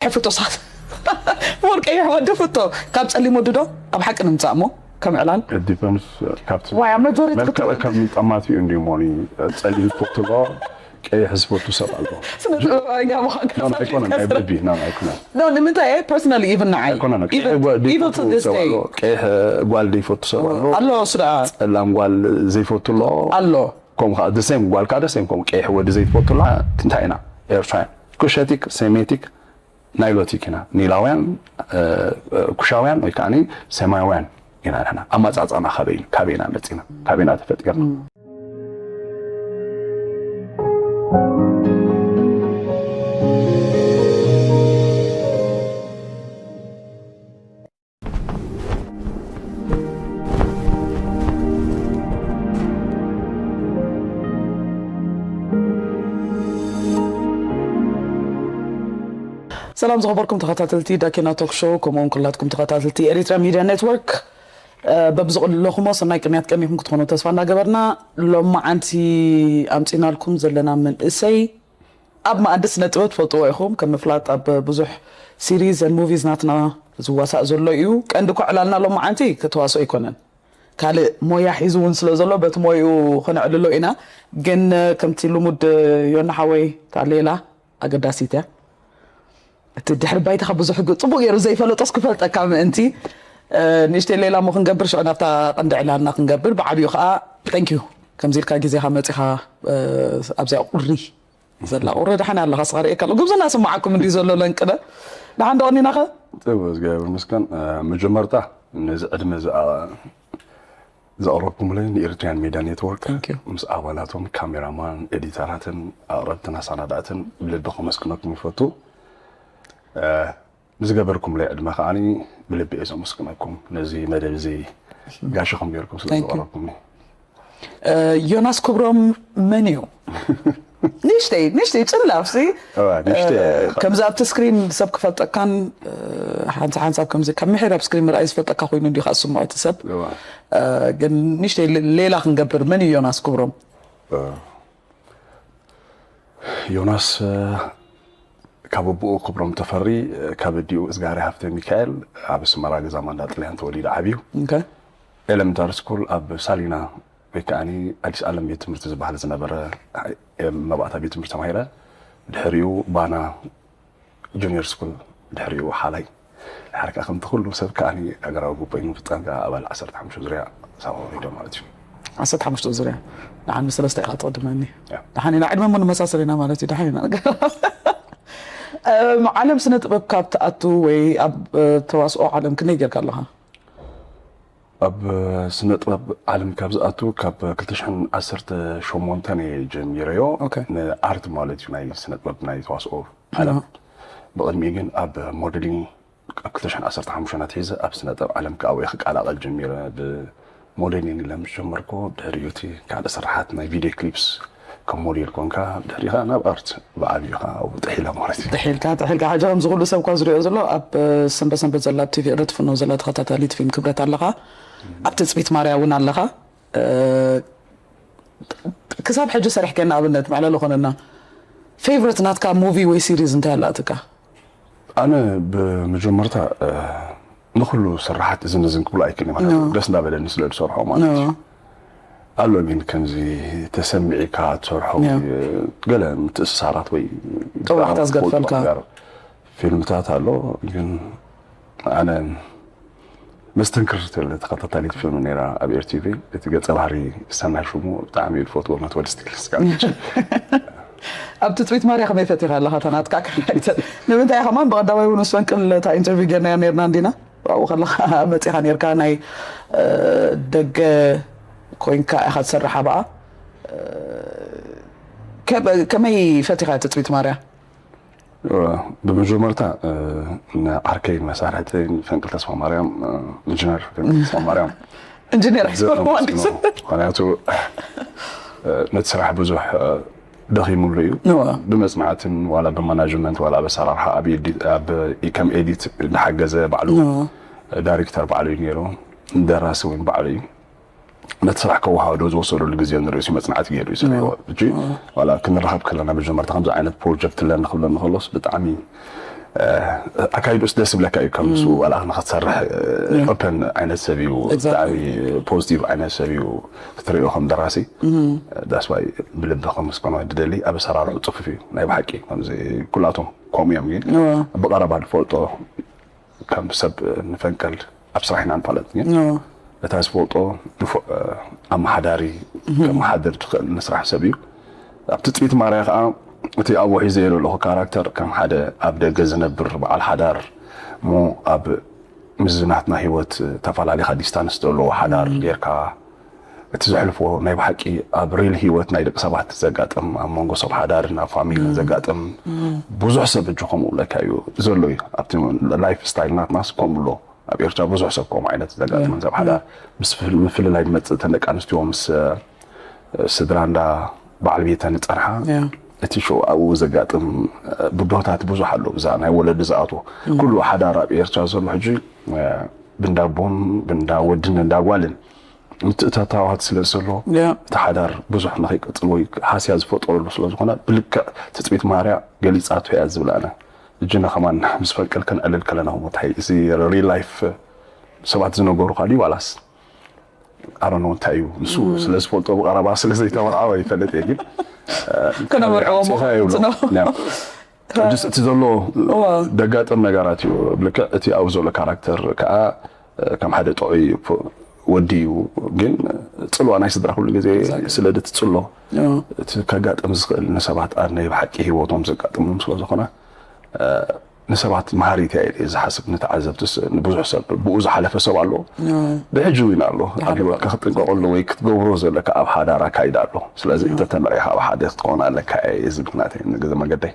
ሕፍቶ ሳት ሞር ቀይሕ ወዲ ፍቶ ካብ ጸሊም ወዲ ዶ ኣብ ሓቂ ንምጻእ እሞ ከም ዕላል ዲፐንስ ካብቲ ዋይ ኣብ መጆሪቲ መልክዕ ከም ጠማት እዩ እንዲ ሞኒ ጸሊም ዝፈቱ ኣሎ ቀይሕ ዝፈቱ ሰብ ኣሎ ስነ ጥበባኛ ምዃን ኣይኮነን ናይ ብልቢ ና ኣይኮነን ኖ ንምንታይ ፐርሰናሊ ኢቭን ንዓይ ኣይኮነን ኢቭን ቱ ዲስ ደይ ቀይሕ ጓል ዘይፈቱ ሰብ ኣሎ ኣሎ እሱ ደኣ ጸላም ጓል ዘይፈቱ ኣሎ ኣሎ ከምኡ ከዓ ደሴም ጓል ከዓ ደሴም ከምኡ ቀይሕ ወዲ ዘይፈቱ ኣሎ እንታይ ኢና ኤርትራውያን ኩሸቲክ ሴሜቲክ ናይሎቲክ ኢና ኒላውያን ኩሻውያን ወይ ከዓ ሴማውያን ኢና ንሕና ኣማፃፃና ካበይ ካበይና መፂና ካበይና ተፈጢርና ሰላም ዝኸበርኩም ተኸታተልቲ ዳኬና ቶክ ሾው ከምኡውን ኩላትኩም ተኸታተልቲ ኤሪትራ ሚድያ ኔትወርክ በብዝቕለኹሞ ሰናይ ቅንያት ቀኒኹም ክትኾኑ ተስፋ እናገበርና ሎመዓንቲ ኣምፂናልኩም ዘለና መንእሰይ ኣብ መኣዲ ስነ ጥበብ ትፈልጥዎ ኢኹም ከም ምፍላጥ ኣብ ብዙሕ ሲሪዝ ን ሙቪዝ ናትና ዝዋሳእ ዘሎ እዩ ቀንዲ ኮዕላልና ሎመዓንቲ ከተዋስኦ ኣይኮነን ካልእ ሞያ ሒዙ እውን ስለ ዘሎ በቲ ሞይኡ ከነዕልሎ ኢና ግን ከምቲ ልሙድ ዮና ሓወይ ታሌላ ኣገዳሲት እያ እቲ ድሕሪ ባይታኻ ብዙሕ ግ- ፅቡቅ ገይሩ ዘይፈለጦስ ክፈልጠካ ምእንቲ እ፣ ንእሽተይ ሌላ ሞ ክንገብር ሽዑ ናብታ ቀንዲ ዕላልና ክንገብር ብዓብዩ ከዓ thank you ከምዚ ኢልካ ግዜኻ መፂኻ እ፣ ኣብዚኣ ቁሪ ዘላ ቁሪ ደሓን ኣለኻ ስኻ ርእየካ ኣሎ ጉብዝና ስማዓኩም እንዲ ዘሎ ለንቅደ ደሓን ደቐኒናኸ ጥቡ እግዚኣብሔር ይመስገን መጀመርታ ነዚ ዕድመ ዘኣ- ዘቕረብኩምለይ ንኤሪትሪያን ሜድያ ኔትወርክ Thank you. ምስ ኣባላቶም ካሜራማን ኤዲተራትን ኣቕረብትን ኣሰናዳእትን ብልቢ ከመስግነኩም ይፈቱ እ፣ ንዝገበርኩምለይ ዕድመ ከዓኒ ብልቢ እየ ዘመስግነኩም ነዚ መደብ እዚ ጋሽኹም ገይርኩም ስለ Thank you. ዘቕረብኩምኒ ዮናስ ክብሮም መን እዩ ንሽተይ ንሽተይ ጭላፍሲ እዋ፣ ንሽተይ ከምዚ ኣብቲ ስክሪን ሰብ ክፈልጠካን ሓንሳ ሓንሳብ ከምዚ ካብ ምሕር ኣብ ስክሪን ምርኣይ ዝፈልጠካ ኮይኑ እንዲኻ ዝስምዖ እቲ ሰብ እዋ። ግን ንሽተይ ሌላ ክንገብር መን እዩ ዮናስ ክብሮም ዮናስ ካብ ኣቦኡ ክብሮም ተፈሪ ካብ ኣዲኡ እዝጋሪ ሃፍተ ሚካኤል ኣብ ኣስመራ ገዛ ማንዳ ጥልያን ተወሊዱ ዓብዩ Okay. ኤለመንታሪ ስኩል ኣብ ሳሊና ወይ ከዓ ኣዲስ ኣለም ቤት ትምህርቲ ዝበሃል ዝነበረ መባእታ ቤት ትምህርቲ ተማሂረ ድሕሪኡ ባና ጁኒየር ስኩል ድሕሪኡ ሓላይ ድሓር ከዓ ከምቲ ኩሉ ሰብ ከዓ ሃገራዊ ጉባኤ ንምፍፃም ከዓ ኣባል ዓሰርተ ሓሙሽተ ዙርያ ሳዋ ወሪዶ ማለት እዩ ዓሰርተ ሓሙሽተ ዙርያ ንዓን ብሰለስተ ኢኻ ትቕድመኒ ያ። ደሓን ኢና ዕድመ ሞ ንመሳሰል ኢና ማለት እዩ ደሓን ኢና ዓለም ስነ ጥበብ ካብ ትኣቱ ወይ ኣብ ተዋስኦ ዓለም ክንደይ ጌርካ ኣለኻ ኣብ ስነ ጥበብ ዓለም ካብ ዝኣቱ ካብ ክልተ ሽሕን ዓሰርተ ሸሞንተን እየ ጀሚረዮ ኦኬ። ንኣርት ማለት እዩ ናይ ስነ ጥበብ ናይ ተዋስኦ ዓለም ብቕድሚኡ ግን ኣብ ሞደሊንግ ካብ ክልተ ሽሕን ዓሰርተ ሓሙሽተ ኣትሒዘ ኣብ ስነ ጥበብ ዓለም ከዓ ወይ ክቀላቐል ጀሚረ ብሞደሊንግ ኢለ ምስ ጀመርኩ ድሕሪኡ እቲ ካልእ ስራሓት ናይ ቪድዮ ክሊፕስ ከም ሞዴል ኮንካ ድሕሪኻ ናብ ኣርት ብዓብዩ ከዓ ኣብኡ ጥሒለ ማለት እዩ ጥሒልካ ጥሒልካ ሕጂ ከምዚ ኩሉ ሰብ እኳ ዝሪኦ ዘሎ ኣብ ሰንበት ሰንበት ዘላ ኣብ ቲቪ ኤረ ትፍኖ ዘላ ተኸታታሊት ፊልም ክብረት ኣለኻ ኣብ ትፅቢት ማርያ እውን ኣለኻ ክሳብ ሕጂ ሰሪሕከ ንኣብነት መዕለሊ ኮነና ፌቨረት ናትካ ሙቪ ወይ ሲሪዝ እንታይ ኣላትካ ኣነ ብመጀመርታ ንኩሉ ስራሓት እዝን እዝን ክብሎ ኣይክእል ማለት እዩ ደስ እንዳበለኒ ስለ ዝሰርሖ ማለት እዩ ኣሎ ግን ከምዚ ተሰሚዒካ ትሰርሖ ገለ ምትእስሳራት ወይ ጠባሕታ ዝገድፈልካ ፊልምታት ኣሎ ግን ኣነ መስተንክር ትብል ተኸታታሊት ፊልም ነራ ኣብ ኤርቲቪ እቲ ገፀ ባህሪ ሰናይ ሽሙ ብጣዕሚ እዩ ዝፈትዎ መትወል ስቲል ስጋ ኣብ ትፅቢት ማርያ ከመይ ፈቲኻ ኣለኻ ተናጥቃ ንምንታይ ከማን ብቐዳማይ እውን ፈንቅል እታ ኢንተርቪው ጌርናያ ነርና እንዲና ኣብኡ ከለኻ መፂኻ ነርካ ናይ ደገ ኮይንካ ኢኻ ትሰርሕ ኣብኣ ከመይ ፈቲኻ ትፅቢት ማርያ ብመጀመርታ ንዓርከይ መሳርሕተይ ፈንቅል ተስፋ ማርያም ኢንጂነር ፈንቅል ተስፋ ማርያም ኢንጂነር ኣይኮነ መሃንዲስ ምክንያቱ ነቲ ስራሕ ብዙሕ ደኺሙሉ እዩ ብመፅናዕትን ዋላ ብማናጅመንት ዋላ በሰራርሓ ኣብ ኤዲት- ኣብ- ከም ኤዲት እንዳሓገዘ ባዕሉ ዳይሬክተር ባዕሉ እዩ ነይሩ ደራሲ እውን ባዕሉ እዩ ነቲ ስራሕ ከወሃዶ ዝወሰደሉ ግዜ ንርእሲ መፅናዕቲ ገይሩ ይሰርሕዎ ሕጂ ዋላ ክንራኸብ ከለና መጀመርታ ከምዚ ዓይነት ፕሮጀክት ኣለኒ ክብለኒ ከሎስ ብጣዕሚ ኣካይዱስ ደስ ይብለካ እዩ። ከም ንሱ ዋላ ንክትሰርሕ ኦፐን ዓይነት ሰብ እዩ። Exactly. ብጣዕሚ ፖዚቲቭ ዓይነት ሰብ እዩ ክትሪኦ ከም ደራሲ። ዳስዋይ ብልቢ ከመስገኖ ድደሊ። ኣብ ኣሰራርሑ ፅፉፍ እዩ ናይ ብሓቂ። ከምዚ ኩላቶም ከምኡ እዮም። ግን እዎ። ብቐረባ ዝፈልጦ ከም ሰብ ንፈንቀል ኣብ ስራሕ ኢና ንፋለጥ። ግን እዎ። እታ ዝፈልጦ ንፉዕ ኣመሓዳሪ ከመሓድር ትኽእል ንስራሕ ሰብ እዩ። ኣብ ትጽቢት ማርያ ከዓ እቲ ኣብኡ ሒዘዮ ዘለኹ ካራክተር ከም ሓደ ኣብ ደገ ዝነብር በዓል ሓዳር እሞ ኣብ ምስዚ ናትና ህይወት ተፈላሊኻ ዲስታንስ ዘለዎ ሓዳር ጌርካ እቲ ዘሕልፎ ናይ ብሓቂ ኣብ ሪል ህይወት ናይ ደቂ ሰባት ዘጋጥም ኣብ መንጎ ሰብ ሓዳርን ኣብ ፋሚልን ዘጋጥም ብዙሕ ሰብ እጁ ከምኡ ለካ እዩ ዘሎ እዩ። ኣብቲ ላይፍ ስታይል ናትናስ ከምኡ ኣሎ። ኣብ ኤርትራ ብዙሕ ሰብ ከምኡ ዓይነት ዘጋጥመን ሰብ ሓዳር ምስ ፍል- ምፍልላይ ዝመፅእ እተን ደቂ ኣንስትዮ ምስ ስድራ እንዳ በዓል ቤተን ዝፀንሓ Yeah. እቲ ሾው ኣብኡ ዘጋጥም ብድሆታት ብዙሕ ኣሎ። ብዛ ናይ ወለዲ ዝኣትዎ ኩሉ ሓዳር ኣብ ኤርትራ ዘሎ ሕጂ ብንዳቦን ብንዳ ወድን እንዳ ጓልን ምትእታታዋት ስለ ዘሎ Yeah. እቲ ሓዳር ብዙሕ ንኸይቅፅል ወይ ሃስያ ዝፈጠረሉ ስለ ዝኾነ ብልክዕ ትፅቢት ማርያ ገሊፃቶ እያ ዝብላና። እጅና ከማን ምስ ፈንቅል ክንዕልል ከለና ሞታይ እዚ ሪል ላይፍ ሰባት ዝነገሩኻ ድዩ ዋላስ ኣረኖ እንታይ እዩ ንሱ ስለ ዝፈልጦ ብቐረባ ስለ ዘይተመርዓወ ይፈልጥ እየ። ግን ከነመርዕዎ እሞ ጽፋ ይብሎ ጽኖ። ያ። ሕጅስ እቲ ዘሎ እዋ። ደጋጥም ነገራት እዩ። ብልክዕ እቲ ኣብኡ ዘሎ ካራክተር ከዓ ከም ሓደ ጥዑይ ፖ- ወዲ እዩ። ግን ፅልዋ ናይ ስድራ ኩሉ ግዜ ስለ ድትፅሎ እዋ። እቲ ከጋጥም ዝኽእል ንሰባት ኣብ ናይ ብሓቂ ህይወቶም ዘጋጥሞም ስለ ዝኾነ ንሰባት መሃሪት እያ ኢለ ዝሓስብ። ንተዓዘብትስ ንብዙሕ ሰብ ብኡ ዝሓለፈ ሰብ ኣሎ። ብሕጂ እውን ኣሎ ኣብ ህይወትካ ክትጥንቀቀሉ ወይ ክትገብሮ ዘለካ ኣብ ሓዳር ኣካይዳ ኣሎ። ስለዚ እንተተመሪኻ ኣብ ሓደ ክትከውን ኣለካ እየ ዝብል ናተይ ንግዜ መገደይ።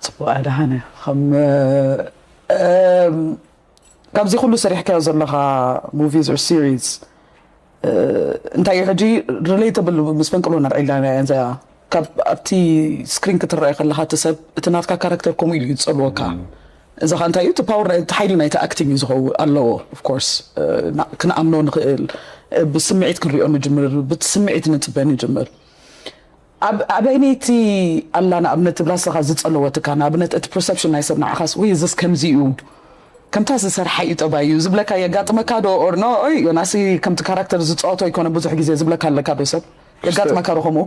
ፅቡቅ ኣድሓነ ከም እም፣ ካብዚ ኩሉ ሰሪሕካዮ ዘለካ movies or series እንታይ እዩ ሕጂ ሪሌተብል ምስ ፈንቅሎ ንርዒልና እያ እዚኣ ካብ ኣብቲ ስክሪን ክትረአ ከለካ እቲ ሰብ እቲ ናትካ ካራክተር ከምኡ ኢሉ እዩ ዝፀልወካ። እዚ ከ እንታይ እዩ እቲ ፓወር እቲ ሓይሊ ናይቲ ኣክቲንግ እዩ ዝኸውን ኣለዎ። Of course ክንኣምኖ ንኽእል ብስምዒት ክንሪኦ ንጅምር ብቲ ስምዒት ንፅበ ንጅምር። ኣብ ኣበይነይቲ ኣላ ንኣብነት ትብላ ንስኻ ዝጸለወትካ ንኣብነት እቲ ፐርሰፕሽን ናይ ሰብ ንዓኻስ ወይ እዝስ ከምዚ እዩ ከምታ ዝሰርሓ እዩ ጠባይ እዩ ዝብለካ የጋጥመካ ዶ or no? ኦይ ዮናሲ ከምቲ ካራክተር ዝጻወቶ ኣይኮነ ብዙሕ ግዜ ዝብለካ ኣለካ ዶ ሰብ የጋጥመካ ዶ ከምኡ?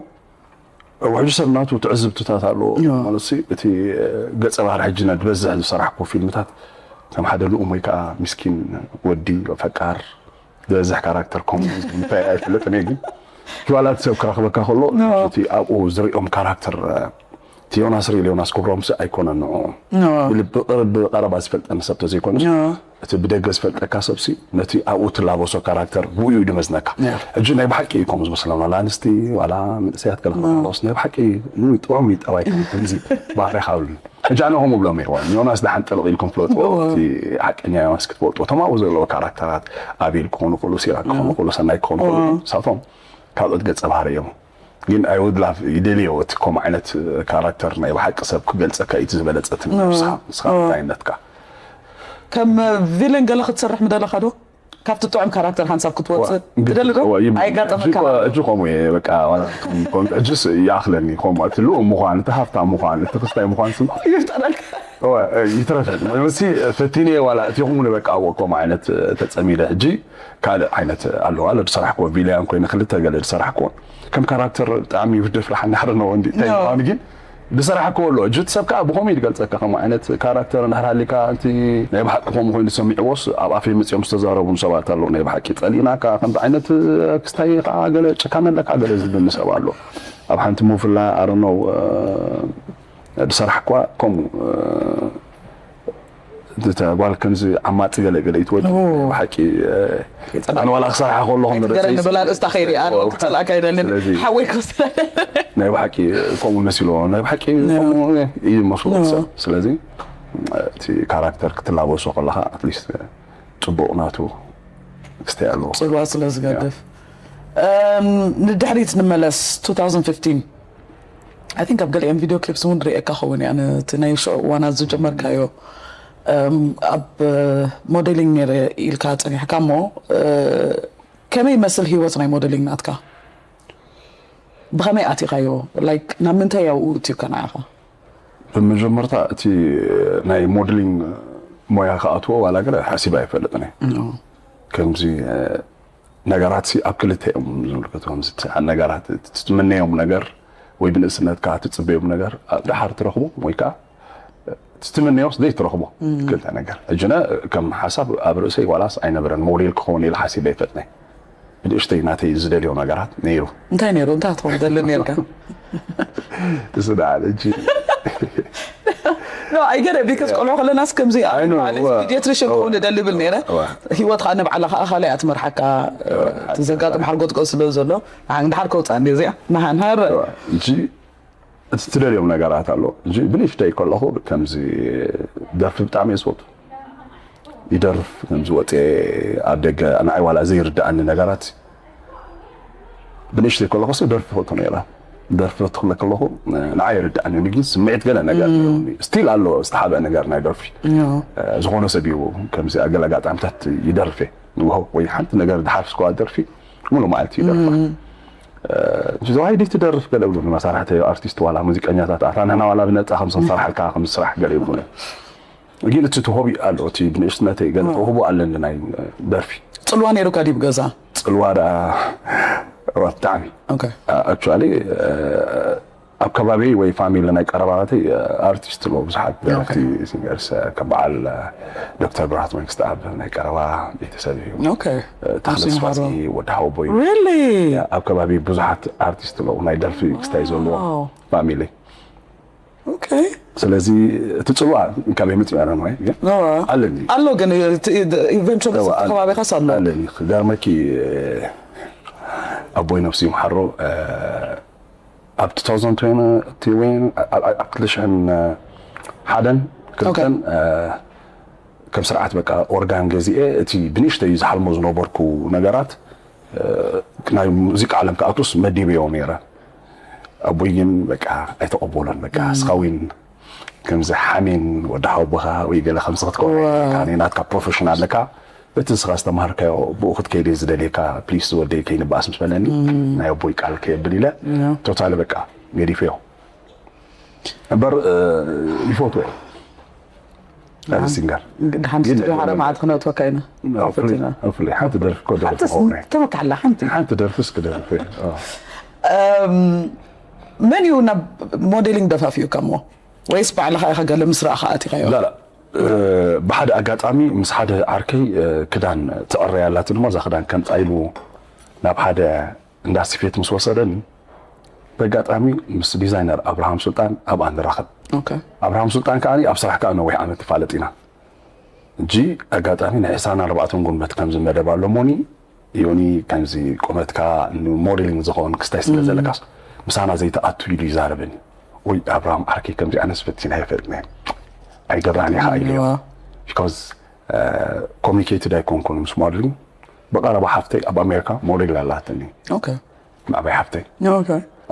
ውሕዱ ሰብ ናቱ ትዕዝብትታት ኣለዎ ያ። ማለት ሲ እቲ ገጸ ባህሪ ሕጂ ና ዝበዝሕ ዝሰራሕኩ ፊልምታት ከም ሓደ ልኡም ወይ ከዓ ምስኪን ወዲ ፈቃር ዝበዝሕ ካራክተር ከምኡ እንታይ ኣይፈልጥን እየ ግን ዋላ እቲ ሰብ ክረኽበካ ከሎ እቲ ኣብኡ ዝሪኦም ካራክተር እቲ ዮናስ ሪል ዮናስ ክብሮም ሲ ኣይኮነን ንዑ ብቀረባ ዝፈልጠኒ ሰብ ተዘይኮነስ እቲ ብደገ ዝፈልጠካ ሰብሲ ነቲ ኣብኡ ትላበሶ ካራክተር ብኡ እዩ ድመዝነካ ሕጂ ናይ ብሓቂ እዩ ከምኡ ዝመስለና ላንስቲ ዋላ መንእሰያት ገለ ክበሃሎስ ናይ ብሓቂ ጥዑም እዩ ጠባይ ከምዚ ባህሪ ካብሉ ሕጂ ኣነ ከምኡ ብሎም ይዋ ዮናስ ደሓን ጠልቕ ኢልኩም ፍለጥዎ እቲ ሓቀኛ ዮናስ ክትፈልጥዎ እቶም ኣብኡ ዘለዎ ካራክተራት ኣቤል ክኾኑ ክእሉ ሲራክ ክኾኑ ክእሉ ሰናይ ክኾኑ ክእሉ ንሳቶም ካልኦት ገጸ ባህሪ እዮም ግን I would love ይደልዮ እቲ ከምኡ ዓይነት ካራክተር ናይ ብሓቂ ሰብ ክገልጸካ እዩ እቲ ዝበለጸ እቲ ንስኻ ንስኻ እንታይነትካ ከም ቪለን ገለ ክትሰርሕ ምደለኻ ዶ ካብቲ ጥዑም ካራክተር ሓንሳብ ክትወፅእ ትደሊ ዶ ኣይጋጠመካ እጅ ከምኡ እየ በቃ ሕጅስ ይኣኽለኒ ከምኡ እቲ ልኡ ምዃን እቲ ሃፍታ ምዃን እቲ ክስታይ ምዃን ስም ይፍጠረልካ ይትረፈ መሲ ፈቲነ ዋላ እቲ ኹም ንበቃ ወኮም ዓይነት ተጸሚደ ሕጂ ካልእ ዓይነት ኣለዋ ኣሎ ዝሰራሕክዎ ቪልያን ኮይነ ክልተ ገለ ዝሰራሕክዎ ከም ካራክተር ብጣዕሚ ይውደፍ ረሓ ናሕረ ነው እንዲ እንታይ ምዃኑ ግን ዝሰራሕክዎ ኣሎ እጅ እቲ ሰብ ከዓ ብኸመይ ዝገልፀካ ከም ዓይነት ካራክተር እንድሕር ሃሊካ እቲ ናይ ብሓቂ ከምኡ ኮይኑ ዝሰሚዕዎስ ኣብ ኣፈይ መፅኦም ዝተዛረቡን ሰባት ኣለዉ ናይ ብሓቂ ፀሊእናካ ከምዚ ዓይነት ክስታይ ከዓ ገለ ጭካነ ኣለካ ገለ ዝብልኒ ሰብ ኣሎ ኣብ ሓንቲ ሙፍላ ኣረነው ዝሰራሕኳ ከምኡ እታ ጓል ከምዚ ዓማፂ ገለ ገለ ይትወድ ብሓቂ ኣነ ዋላ ክሰርሓ ከለኹ ንርእሰይ ገለ ንበላ ርእስታ ከይሪኣ ክትፅልኣካ ይደልን ሓወይ ክወስዳ ናይ ብሓቂ ከምኡ መሲልዎ ናይ ብሓቂ እዩ መስሎ ሰብ ስለዚ እቲ ካራክተር ክትላበሶ ከለካ ኣትሊስት ፅቡቕ ናቱ ክስተይ ኣለዎ ፅልዋ ስለ ዝገድፍ ንድሕሪት ንመለስ two thousand fifteen I think ኣብ ገሊኦም ቪድዮ ክሊፕስ እውን ርእየካ ኸውን እያ ነቲ ናይ ሽዑ እዋናት ዝጀመርካዮ ኣብ ሞዴሊንግ ነይረ ኢልካ ፀኒሕካ እሞ ከመይ ይመስል ህይወት ናይ ሞዴሊንግ ናትካ ብኸመይ ኣቲኻዮ ላይክ ናብ ምንታይ ያውኡ እትዩካ ንዓኻ ብመጀመርታ እቲ ናይ ሞደሊንግ ሞያ ክኣትዎ ዋላ ገለ ሓሲበ ኣይፈልጥን እየ። ከምዚ ነገራት ኣብ ክልተ እዮም ዝምልከቱ። ከምዚ ነገራት ትምነዮም ነገር ወይ ብንእስነትካ ትፅበዮም ነገር ደሓር ትረኽቦ ወይ ከዓ ትምነዮስ ዘይትረኽቦ ክልተ ነገር። ሕጂ ከም ሓሳብ ኣብ ርእሰይ ዋላስ ኣይነበረን ሞዴል ክኸውን ኢለ ሓሲበ ኣይፈልጥን። ብንእሽተይ ናተይ ዝደልዮ ነገራት ነይሩ። እንታይ ነይሩ? እንታይ ክትኸውን ትደሊ ነርካ? እሱ ደኣ ሕጂ ኖ ኣይ ገረ ቢካስ ቆልዑ ከለናስ ከምዚ ፒዲያትሪሽን ክኸውን እደሊ ብል ነረ። ህይወት ከዓ ንባዕላ ከዓ ካልእ እያ ትመርሓካ። እቲ ዘጋጥም ሓርጎት ስለ ዘሎ ንሓን ድሓር ከውፅኣ እንዲ እዚኣ ንሓን ሃረ ሕጂ እቲ ትደልዮም ነገራት ኣሎ። ሕጂ ብንእሽተይ ከለኹ ከምዚ ደርፊ ብጣዕሚ እየ ዝፈቱ። ይደርፍ ከምዚ ወፅየ ኣብ ደገ ንዓይ ዋላ ዘይርድኣኒ ነገራት ብንእሽተይ ከለኹ ሲ ደርፊ ፈቱ ነይረ። ደርፊ ፈቱ ክብለ ከለኹ ንዓይ ይርድኣኒ ግን ስምዒት ገለ ነገር ነይሩኒ። ስቲል ኣሎ ዝተሓብአ ነገር ናይ ደርፊ። ዝኾነ ሰብ እዩ ከምዚ ኣገለ ኣጋጣሚታት ይደርፍ እየ። ንግሆ ወይ ሓንቲ ነገር ድሓር ስኳ ደርፊ ሙሉ መዓልቲ ይደርፋ። ዝዋይ ድይ ትደርፍ ገለ ብሉ መሳርሕቲ ኣርቲስት ዋላ ሙዚቀኛታት ኣታ ንሕና ዋላ ብነፃ ከም ሰንሰርሓልካ ከም ስራሕ ገለ ይብሉ። ግን እቲ ትሆቢ ኣሎ እቲ ብንእሽነተይ ገለ ተውህቦ ኣለኒ ናይ ደርፊ። ፅልዋ ነይሩካ ድዩ ብገዛ? ፅልዋ ደኣ እዋ ብጣዕሚ። ኣክቹዋሊ ኣብ ከባቢ ወይ ፋሚሊ ናይ ቀረባተይ ኣርቲስት ኣሎ ብዙሓት ደረፍቲ ሲንገርስ ከም በዓል ዶክተር ብርሃት መንግስት ኣብ ናይ ቀረባ ቤተሰብ እዩ። ተክለ ተስፋጽጌ ወዲ ሓወቦይ። Really? ኣብ ከባቢ ብዙሓት ኣርቲስት ኣለዉ ናይ ደርፊ ክስታይ ዘለዎ ፋሚሊ። Okay. ስለዚ እቲ ፅልዋ ካብ የምፅእ ያለ ነው ግን ኣለኒ። ኣሎ ግን ኢቨንቹዋሊ ከባቢኻስ ኣሎ። ኣለኒ። ክገርመኪ ኣቦይ ነፍሲ ይምሓሮ ኣብ two thousand twenty ወይ ኣብ ክልተ ሽሕን ሓደን ክልተን ከም ስርዓት በቃ ኦርጋን ገዚኤ እቲ ብንእሽተይ ዝሓልሞ ዝነበርኩ ነገራት ናይ ሙዚቃ ዓለም ክኣቱስ መዲበዮ ነይረ። ኣቦይ ግን በቃ ኣይተቐበሎን። በቃ እስኻ ዊን ከምዚ ሓሜን ወዲ ሓወቦኻ ወይ ገለ ከምዚ ክትከውን ኣይግባእካን እዩ። ናትካ ፕሮፌሽን ኣለካ። በቲ ንስኻ ዝተምሃርካዮ ብኡ ክትከይድ እየ ዝደልየካ ፕሊስ ወደይ ከይንበኣስ ምስ በለኒ ናይ ኣቦይ ቃል ከየብል ኢለ ቶታሊ በቃ ገዲፈዮ። እምበር ይፈትዎ እየ። As a singer. ድሓን ስቱዲዮ ሓደ መዓልቲ ክነእትወካ ኢና። Hopefully ሓንቲ ደርፊ ኮ ደርፊ ክኸውን እየ። ተመካሕላ ሓንቲ ሓንቲ ደርፊ እስኪ ደርፊ እየ። መን እዩ ናብ ሞዴሊንግ ደፋፊኡካ እሞ ወይስ ባዕልኻ ኢኻ ገለ ምስ ረኣኻ ኣቲኻዮ? ላላ ብሓደ ኣጋጣሚ ምስ ሓደ ዓርከይ ክዳን ትዕረይ ኣላትኒ እሞ እዛ ክዳን ከምጻ ኢሉ ናብ ሓደ እንዳ ስፌት ምስ ወሰደኒ በጋጣሚ ምስ ዲዛይነር ኣብርሃም ሱልጣን ኣብኣ ንራኸብ። ኣብርሃም ሱልጣን ከዓ ኣብ ስራሕ ከዓ ነዊሕ ዓመት ንፋለጥ ኢና። እጂ ኣጋጣሚ ናይ ዕስራን ኣርባዕተን ጉንበት ከምዚ መደብ ኣሎ ሞኒ ዮኒ ከምዚ ቁመትካ ንሞዴሊንግ ዝኸውን ክስታይ ስለ ዘለካስ ምሳና ዘይተኣቱ ኢሉ ይዛረበኒ። ወይ ኣብርሃም ዓርከይ ከምዚ ኣነስ ፈቲና ይፈልጥነ ኣይገብራን ኢኻ ኢለዮ። ቢካዝ ኮሚኒኬትድ ኣይኮንኩን ምስ ሞዴሊንግ። ብቐረባ ሓፍተይ ኣብ ኣሜሪካ ሞዴል ኣላትኒ። ማዕባይ ሓፍተይ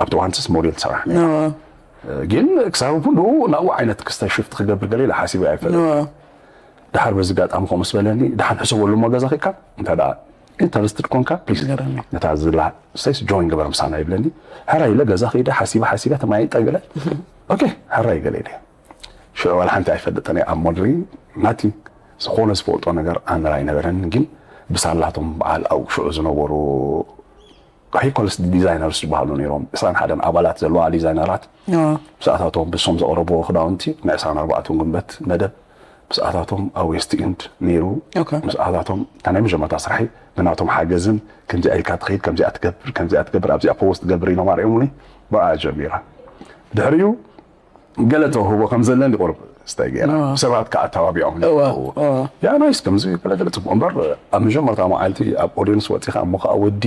ኣብቲ ዋንስስ ሞዴል ትሰራሕ ግን ክሳብ ኩሉ ናብኡ ዓይነት ክስታይ ሽፍት ክገብር ገለ ኢለ ሓሲበ ኣይፈልጥ። ድሓር በዚ ጋጣሚ ከምኡ ምስ በለኒ ድሓን ሕሰበሉ እሞ ገዛ ኺድካ እንተ ደኣ ኢንተረስትድ ኮንካ ፕሊስ ነታ ዝላ ስታይስ ጆይን ግበር ምሳና ይብለኒ። ሕራይ ኢለ ገዛ ኺደ ሓሲበ ሓሲበ ተማይጠ ገለ ኦኬ ሕራይ ገለ ኢለ ሽዑ ዋላ ሓንቲ ኣይፈልጥን እየ ኣብ ሞድሪ ናቲ ዝኾነ ዝፈልጦ ነገር ኣምር ኣይነበረን ግን ብሳላቶም በዓል ኣብኡ ሽዑ ዝነበሩ ሃይኮልስ ዲዛይነርስ ዝበሃሉ ነይሮም ዕስራን ሓደን ኣባላት ዘለዋ ዲዛይነራት ምስኣታቶም ብሶም ዘቕረብዎ ክዳውንቲ ናይ ዕስራን ኣርባዕተን ጉንበት መደብ ምስኣታቶም ኣብ ዌስት ኢንድ ነይሩ ምስኣታቶም እታ ናይ መጀመርታ ስራሒ ብናቶም ሓገዝን ከምዚኣ ኢልካ ትኸይድ ከምዚኣ ትገብር ከምዚኣ ትገብር ኣብዚኣ ፖስት ትገብር ኢሎም ኣርእዮምኒ ብኣ ጀሚራ ድሕሪኡ ገለ ተውህቦ ከም ዘለኒ ቁሩብ ስታይ ገይራ ሰባት ከዓ ኣተባቢዖም ያ ናይስ ከምዚ ገለ ገለ ፅቡቅ እምበር ኣብ መጀመርታ መዓልቲ ኣብ ኦዲየንስ ወፂኻ እሞ ከዓ ወዲ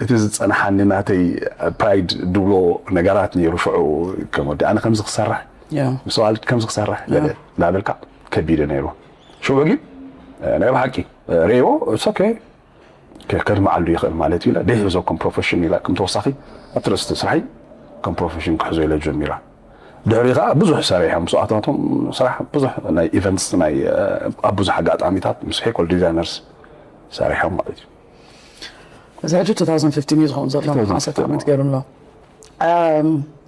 እቲ ዝፀንሓኒ ናተይ ፕራይድ ድብሎ ነገራት ነይሩ ሽዑ ከም ወዲ ኣነ ከምዚ ክሰርሕ ምስ ዋልድ ከምዚ ክሰርሕ ገለ እናበልካ ከቢደ ነይሩ ሽዑ ግን ናይ ብሓቂ ሬዎ ኦኬ ከድምዓሉ ይኽእል ማለት እዩ ኢለ ደይ ሕዞ ከም ፕሮፌሽን ኢለ ከም ተወሳኺ ኣብቲ ርእስቲ ስራሒ ከም ፕሮፌሽን ክሕዞ ኢለ ጀሚራ ድሕሪ ከዓ ብዙሕ ሰሪሐ ምስኣታቶም ስራሕ ብዙሕ ናይ ኢቨንትስ ናይ ኣብ ብዙሕ ኣጋጣሚታት ምስ ሄኮል ዲዛይነርስ ሰሪሖም ማለት እዩ እዚ ሕጂ two thousand fifteen እዩ ዝኸውን ዘሎ ዓሰርተ ዓመት ገይሩ ኣሎ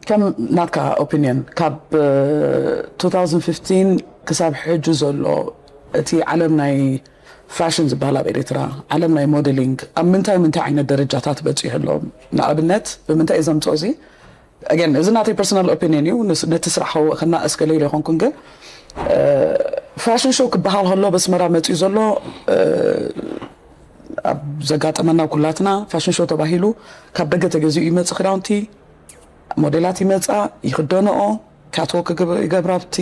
ከም ናትካ ኦፒንየን ካብ two thousand fifteen ክሳብ ሕጂ ዘሎ እቲ ዓለም ናይ ፋሽን ዝበሃል ኣብ ኤርትራ፣ ዓለም ናይ ሞዴሊንግ ኣብ ምንታይ ምንታይ ዓይነት ደረጃታት በፂሑ ኣሎ? ንኣብነት ብምንታይ እዩ ዘምፅኦ? እዚ ኣገን እዚ ናተይ ፐርሰናል ኦፒንየን እዩ። ነቲ ስራሕ ከናእስ ገለ ኢለ ይኮንኩን፣ ግን ፋሽን ሾው ክበሃል ከሎ በስመራ መፅኡ ዘሎ ኣብ ዘጋጠመና ኩላትና ፋሽን ሾው ተባሂሉ ካብ ደገ ተገዚኡ ይመፅእ ክዳውንቲ፣ ሞዴላት ይመፃ፣ ይክደንኦ፣ ካትዎክ ይገብራ ኣብቲ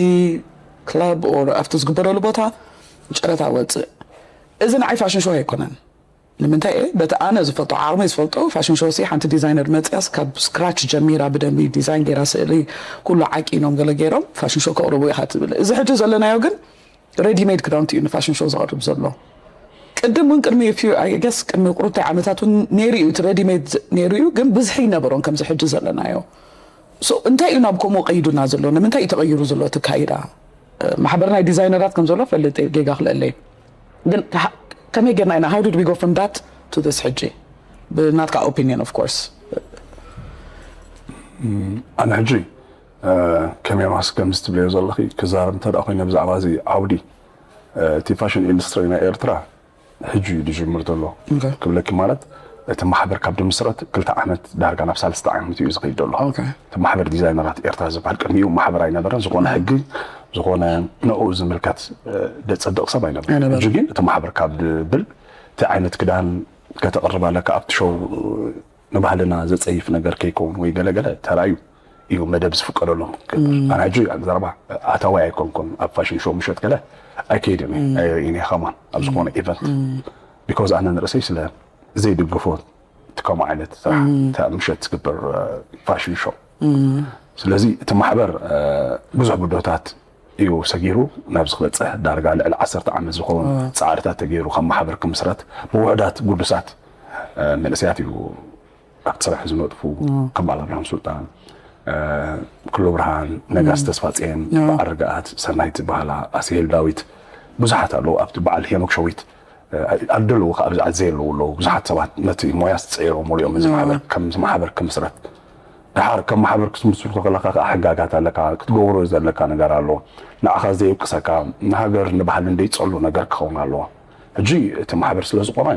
ክለብ ኦር ኣብቲ ዝግበረሉ ቦታ ጨረታ ወፅእ። እዚ ንዓይ ፋሽን ሾው ኣይኮነን። ንምንታይ እየ በቲ ኣነ ዝፈልጦ ዓቕሚ ዝፈልጦ ፋሽን ሾው ሲ ሓንቲ ዲዛይነር መፅያስ ካብ ስክራች ጀሚራ ብደንቢ ዲዛይን ገይራ ስእሊ ኩሉ ዓቂኖም ገለ ገይሮም ፋሽን ሾው ከቕርቡ ኢኻ ትብል። እዚ ሕጂ ዘለናዮ ግን ሬዲ ሜድ ክዳውንቲ እዩ ንፋሽን ሾው ዘቕርብ ዘሎ። ቅድም እውን ቅድሚ ገስ ቅድሚ ቁሩብታይ ዓመታት እውን ነይሩ እዩ እቲ ሬዲ ሜድ ነይሩ እዩ፣ ግን ብዝሒ ይነበሮን ከምዚ ሕጂ ዘለናዮ። እንታይ እዩ ናብ ከምኡ ቀይዱና ዘሎ? ንምንታይ እዩ ተቐይሩ ዘሎ እቲ ካይዳ? ማሕበር ናይ ዲዛይነራት ከም ዘሎ ፈልጥ ጌጋ ክልእለይ፣ ግን ከመይ ጌርና ኢና? How did we go from that to this ሕጂ? ብናትካ ኦፒኒየን ኦፍ ኮርስ። ኣነ ሕጂ ከመይ ማስ ከምዚ ትብለዮ ዘለኺ ክዛረብ እንተ ኮይነ ብዛዕባ እዚ ዓውዲ እቲ ፋሽን ኢንዱስትሪ ናይ ኤርትራ ሕጂ እዩ ዝጅምር ዘሎ ክብለኪ። ማለት እቲ ማሕበር ካብ ድምስረት ክልተ ዓመት ዳርጋ ናብ ሳልስተ ዓመት እዩ ዝኸይድ ዘሎ። እቲ ማሕበር ዲዛይነራት ኤርትራ ዝበሃል ቅድሚኡ ማሕበር ኣይነበረን። ዝኾነ ሕጊ ዝኾነ ንኡ ዝምልከት ደጸድቕ ሰብ ኣይነበረን። ሕጂ ግን እቲ ማሕበር ካብ ድብል እቲ ዓይነት ክዳን ከተቕርብ ኣለካ ኣብቲ ሾው ንባህልና ዘጸይፍ ነገር ከይከውን ወይ ገለገለ ተራዩ እዩ መደብ ዝፍቀደሎም። ኣነ ሕጂ ዘረባ ኣታዋይ ኣይኮንኩን ኣብ ፋሽን ሾው ምሸት ገለ ኣይከይድን ኣይርእን እየ ከማን ኣብ ዝኾነ ኢቨንት because ኣነ ንርእሰይ ስለ ዘይድግፎ እቲ ከምኡ ዓይነት ስራሕ እታ ምሸት ዝግበር ፋሽን ሾው። ስለዚ እቲ ማሕበር ብዙሕ ብዶታት እዩ ሰጊሩ ናብዚ ክበፅሕ ዳርጋ ልዕሊ ዓሰርተ ዓመት ዝኸውን ፃዕርታት ተገይሩ ካብ ማሕበር ክምስረት ብውሕዳት ግዱሳት መንእሰያት እዩ ኣብቲ ስራሕ ዝነጥፉ ከም በዓል ኣብርሃም ሱልጣን፣ ክሎ ብርሃን፣ ነጋስ ተስፋፅየን፣ በዓል ርግኣት፣ ሰናይት ዝበሃላ፣ ኣስሄል ዳዊት ብዙሓት ኣለዉ። ኣብቲ በዓል ሄኖክ ሸዊት ኣለዉ ከዓ ብዛዕት ዘየለዉ ኣለዉ። ብዙሓት ሰባት ነቲ ሞያ ዝፀየሮም እዮም እዚ ማሕበር ከም ማሕበር ክምስረት ድሓር ከም ማሕበር ክትምስርቶ ከለካ ከዓ ሕጋጋት ኣለካ ክትገብሮ ዘለካ ነገር ኣሎ። ንዓኻ ዘይውቅሰካ ንሃገር ንባህልን ዘይፀሉ ነገር ክኸውን ኣለዎ። ሕጂ እቲ ማሕበር ስለ ዝኾነ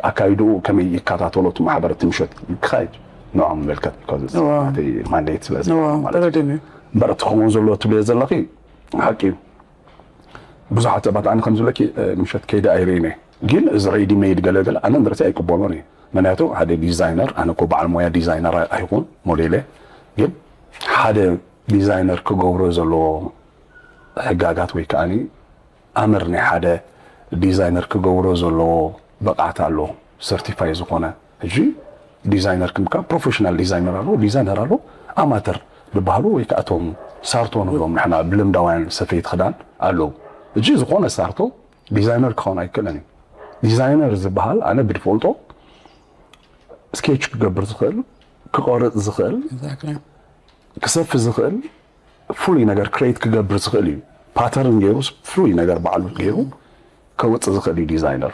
ኣካይድኡ ከመይ ይከታተሎ እቲ ማሕበር እቲ ምሸት ክኸይድ ንዖም ይምልከት ናተይ ማንዴት ስለ ማለት እምበር እቲ ክኸውን ዘለዎ ትብልዮ ዘለኺ ሓቂ እዩ። ብዙሓት ሰባት ኣነ ከም ዝብለኪ ምሸት ከይደ ኣይርእን እየ ግን እዚ ሬዲ ሜድ ገለገለ ኣነ ንርእሲ ኣይቅበሎን እየ። ምክንያቱ ሓደ ዲዛይነር ኣነ እኮ በዓል ሞያ ዲዛይነር ኣይኹን ሞዴል እየ ግን ሓደ ዲዛይነር ክገብሮ ዘለዎ ሕጋጋት ወይ ከዓኒ ኣምር ናይ ሓደ ዲዛይነር ክገብሮ ዘለዎ ብቕዓት ኣሎ ሰርቲፋይ ዝኾነ ሕጂ ዲዛይነር ክምካ ፕሮፌሽናል ዲዛይነር ኣሎ ዲዛይነር ኣሎ ኣማተር ዝበሃሉ ወይ ከዓ እቶም ሳርቶ ንብሎም ንሕና ብልምዳውያን ሰፈይት ክዳን ኣለዉ ሕጂ ዝኾነ ሳርቶ ዲዛይነር ክኸውን ኣይክእለን እዩ ዲዛይነር ዝበሃል ኣነ ብድፈልጦ ስኬች ክገብር ዝኽእል ክቆርፅ ዝኽእል ክሰፊ ዝኽእል ፍሉይ ነገር ክሬት ክገብር ዝኽእል እዩ ፓተርን ገይሩ ፍሉይ ነገር ባዕሉ ገይሩ ከውፅእ ዝኽእል እዩ ዲዛይነር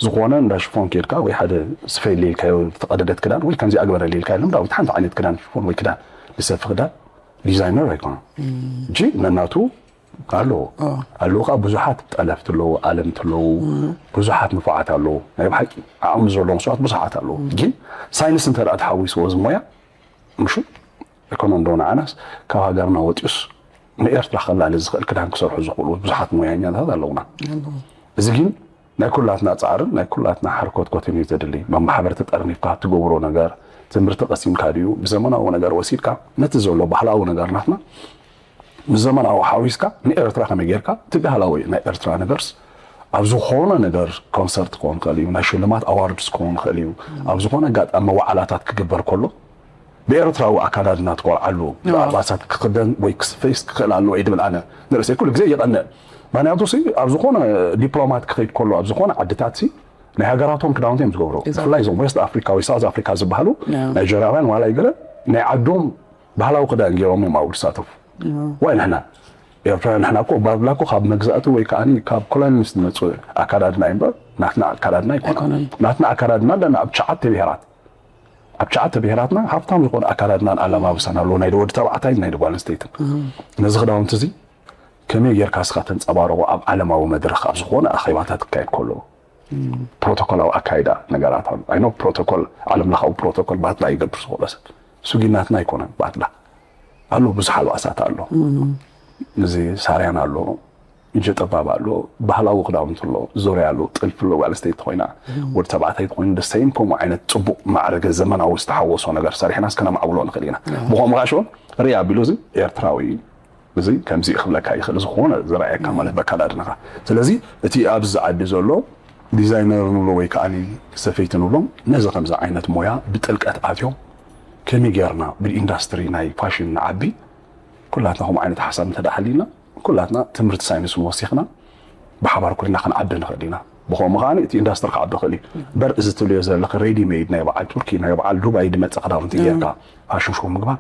ዝኾነ እንዳ ሽፎን ከድካ ወይ ሓደ ስፈ ሌልካዮ ዝተቀደደት ክዳን ወይ ከምዚ ኣግበረ ሌልካዮ ልምዳዊት ሓንቲ ዓይነት ክዳን ሽፎን ወይ ክዳን ዝሰፊ ክዳን ዲዛይነር ኣይኮነን እንጂ ነናቱ ኣለዎ ኣለዉ ከዓ ብዙሓት ጠለፍቲ ኣለዉ ኣለምቲ ኣለዉ ብዙሓት ንፉዓት ኣለዉ ናይ ብሓቂ ዓቕሚ ዘለዎም ሰባት ብዙሓት ኣለዉ ግን ሳይንስ እንተ ተሓዊስዎ እዚ ሞያ ምሹ ኣይኮነ እንዶ ንዓናስ ካብ ሃገርና ወፂኡስ ንኤርትራ ከላሊ ዝኽእል ክዳን ክሰርሑ ዝኽእሉ ብዙሓት ሞያኛታት ኣለውና እዚ ግን ናይ ኩላትና ፃዕርን ናይ ኩላትና ሓርኮትኮትን እዩ ዘድሊ መማሕበር ተጠርኒፍካ ትገብሮ ነገር ትምህርቲ ቀሲምካ ድዩ ብዘመናዊ ነገር ወሲድካ ነቲ ዘሎ ባህላዊ ነገር ናትና ምስ ዘመናዊ ሓዊስካ ንኤርትራ ከመይ ጌርካ እቲ ባህላዊ ናይ ኤርትራ ነገርስ ኣብ ዝኾነ ነገር ኮንሰርት ክኾን ክእል እዩ ናይ ሽልማት ኣዋርድስ ክኾን ክእል እዩ ኣብ ዝኾነ ኣጋጣሚ መዋዕላታት ክግበር ከሎ ብኤርትራዊ ኣካዳድና ትኮርዓሉ ብኣልባሳት ክክደን ወይ ክስፈይስ ክክእል ኣለዎ እየ ድብል ኣነ ንርእሰይ ኩሉ ግዜ ይቐንእ ምክንያቱ ሲ ኣብ ዝኾነ ዲፕሎማት ክኸይድ ከሎ ኣብ ዝኾነ ዓድታት ሲ ናይ ሃገራቶም ክዳውንቲ እዮም ዝገብሩ ብፍላይ እዞም ዌስት ኣፍሪካ ወይ ሳውዝ ኣፍሪካ ዝበሃሉ ናይጀርያውያን ዋላ ይገለ ናይ ዓዶም ባህላዊ ክዳን ገይሮም እዮም ኣብኡ ዝሳተፉ ዋይ ንሕና ኤርትራውያን ንሕና እኮ ባብላ እኮ ካብ መግዛእቲ ወይ ከዓ ካብ ኮሎኒስት ዝመፅእ ኣካዳድና እዩ እምበር ናትና ኣካዳድና ኣይኮነን ናትና ኣካዳድና ኣለና ኣብ ትሽዓተ ብሄራት ኣብ ትሽዓተ ብሄራትና ሃብታም ዝኾነ ኣካዳድናን ኣለባብሳን ኣለዎ፣ ናይ ወዲ ተባዕታይን ናይ ጓል ኣንስተይትን። ነዚ ክዳውንቲ እዚ ከመይ ጌርካ እስኻ ተንጸባርቖ ኣብ ዓለማዊ መድረኽ ኣብ ዝኾነ ኣኼባታት ክካየድ ከሎ ፕሮቶኮላዊ ኣካይዳ ነገራት ኣሎ። ኣይ ኖ ፕሮቶኮል፣ ዓለም ለኻዊ ፕሮቶኮል ባድላ ይገብር ዝኽእሎ ሰብ፣ እሱ ግን ናትና ኣይኮነን። ባድላ ኣሎ፣ ብዙሕ ኣልባሳት ኣሎ፣ እዚ ሳርያን ኣሎ፣ እጀ ጠባብ ኣሎ፣ ባህላዊ ክዳውንቲ ኣሎ፣ ዙርያ ኣሎ፣ ጥልፊ ኣሎ። ጓል ኣንስተይቲ ኮይና፣ ወዲ ተባዕታይ ኮይኑ ደሰይም ከምኡ ዓይነት ጽቡቕ ማዕረገ ዘመናዊ ዝተሓወሶ ነገር ሰሪሕና እስከ ነማዕብሎ ንኽእል ኢና። ብኸምኡ ከዓ ሽዑ ርእ ኣቢሉ እዚ ኤርትራዊ እዩ፣ እዚ ከምዚ እዩ ክብለካ ይኽእል፣ ዝኾነ ዝረኣየካ ማለት በካዳድናኻ። ስለዚ እቲ ኣብዚ ዓዲ ዘሎ ዲዛይነር ንብሎ ወይ ከዓ ሰፈይቲ ንብሎም ነዚ ከምዚ ዓይነት ሞያ ብጥልቀት ኣትዮም ከመይ ጌርና ብኢንዳስትሪ ናይ ፋሽን ንዓቢ፣ ኩላትና ከምኡ ዓይነት ሓሳብ እንተ ደኣ ሃልዩና፣ ኩላትና ትምህርቲ ሳይንስ ወሲኽና ብሓባር ኮይና ክንዓቢ ንኽእል ኢና። ብኸምኡ ከኣ እቲ ኢንዳስትሪ ክዓቢ ይኽእል እዩ። በር እዚ ትብልዮ ዘለኺ ሬዲ ሜድ ናይ በዓል ቱርኪ፣ ናይ በዓል ዱባይ ዝመጽእ ክዳውንቲ ጌርካ ፋሽን ሾው ምግባር፣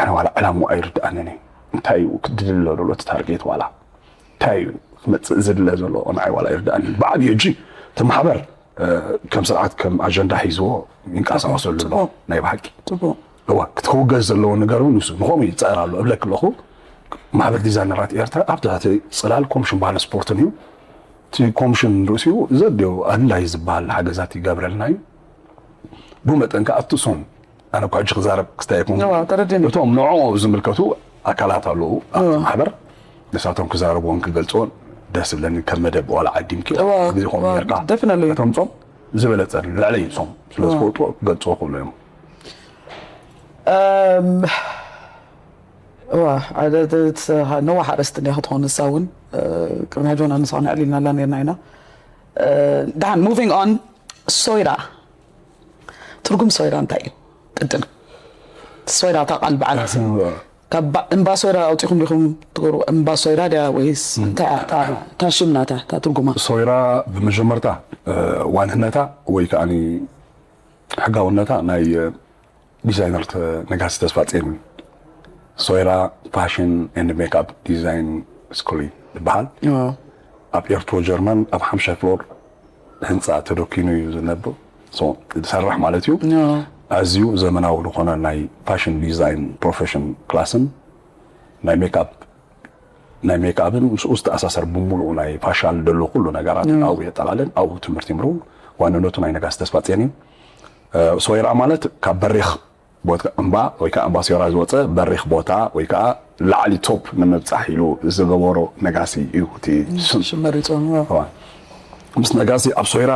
ኣነ ዋላ ዕላምኡ ኣይርድኣንን እዩ። እንታይ እዩ ክድለ ዘሎ እቲ ታርጌት ዋላ እንታይ እዩ ክመጽእ ዝድለ ዘሎ ንዓይ ዋላ ኣይርድኣንን። ብዓብዩ ሕጂ እቲ ማሕበር ከም ስርዓት ከም ኣጀንዳ ሒዝዎ ይንቀሳቐሰሉ ኣሎ። ናይ ብሓቂ ጽቡቕ እዋ ክትውገዝ ዘለዎ ነገር እውን ንሱ ንኸምኡ ይጻር ኣሎ እብለክ ኣለኹ። ማሕበር ዲዛይነራት ኤርትራ ኣብ ትሕቲ ጽላል ኮሚሽን ባህልን ስፖርትን እዩ። እቲ ኮሚሽን ርእሲኡ ዘድልዮ ኣድላይ ዝበሃል ሓገዛት ይገብረልና እዩ። ብመጠን ከዓ እቲ እሶም ኣነ እኳ ሕጂ ክዛረብ ክስታይ ኣይኮንኩ እዋ ተረድእኒ እቶም ንዕኡ ዝምልከቱ ኣካላት ኣለዉ ኣብቲ ማሕበር ንሳቶም ክዛረብዎን ክገልፅዎን ደስ ዝብለኒ ከም መደብ ዋላ ዓዲምኪ እዋ ግዜኹም እዋ ጌርካ definitely እቶም ጾም ዝበለፀ ልዕለይ ሶም ስለ ዝፈልጥዎ ክገልፅዎ ክእሉ እዮም። እም፣ እዋ ሓደ ነዋሕ ኣርእስቲ እንዲያ ክትኾን ንሳ እውን እ፣ ቅድሚ ሕጂ እውን ኣነሳውን ኣዕሊልናላ ነርና ኢና እ፣ ደሓን moving on ሶይራ ትርጉም ሶይራ እንታይ እዩ ቅድም ሶይራ እታ ቃል በዓል ካብ እምባ ሶይራ ኣውፂኹም ዲኹም ትገብሩ እምባ ሶይራ ድያ ወይስ እንታይ እያ እታ- እታ ሽም ናታ እታ ትርጉማ ሶይራ ብመጀመርታ እ፣ ዋንነታ ወይ ከዓ ሕጋውነታ ናይ እ፣ ዲዛይነር ተ- ነጋሲ ተስፋ ጼን ሶይራ ፋሽን ኤንድ ሜክኣፕ ዲዛይን ስኩል ይበሃል። ኣብ ኤርትሮ ጀርመን ኣብ ሓምሻይ ፍሎር ህንፃ ተደኪኑ እዩ ዝነብር ዝሰርሕ ማለት እዩ። ኣዝዩ ዘመናዊ ዝኾነ ናይ ፋሽን ዲዛይን ፕሮፌሽን ክላስን ናይ ሜክኣፕ ናይ ሜክኣፕን ምስኡ ዝተኣሳሰር ብምሉኡ ናይ ፋሻል ደሎ ኩሉ ነገራት ኣብኡ የጠቓልል። ኣብኡ ትምህርቲ ይምርው። ዋንነቱ ናይ ነጋሲ ተስፋ ጼን እዩ። ሶይራ ማለት ካብ በሪኽ እምባ ወይ ከዓ እምባ ሶይራ ዝወፀ በሪኽ ቦታ ወይ ከዓ ላዕሊ ቶፕ ንምብፃሕ ኢሉ ዝገበሮ ነጋሲ እዩ እቲ ስም። ሽም መሪፆም እዋ። ምስ ነጋሲ ኣብ ሶይራ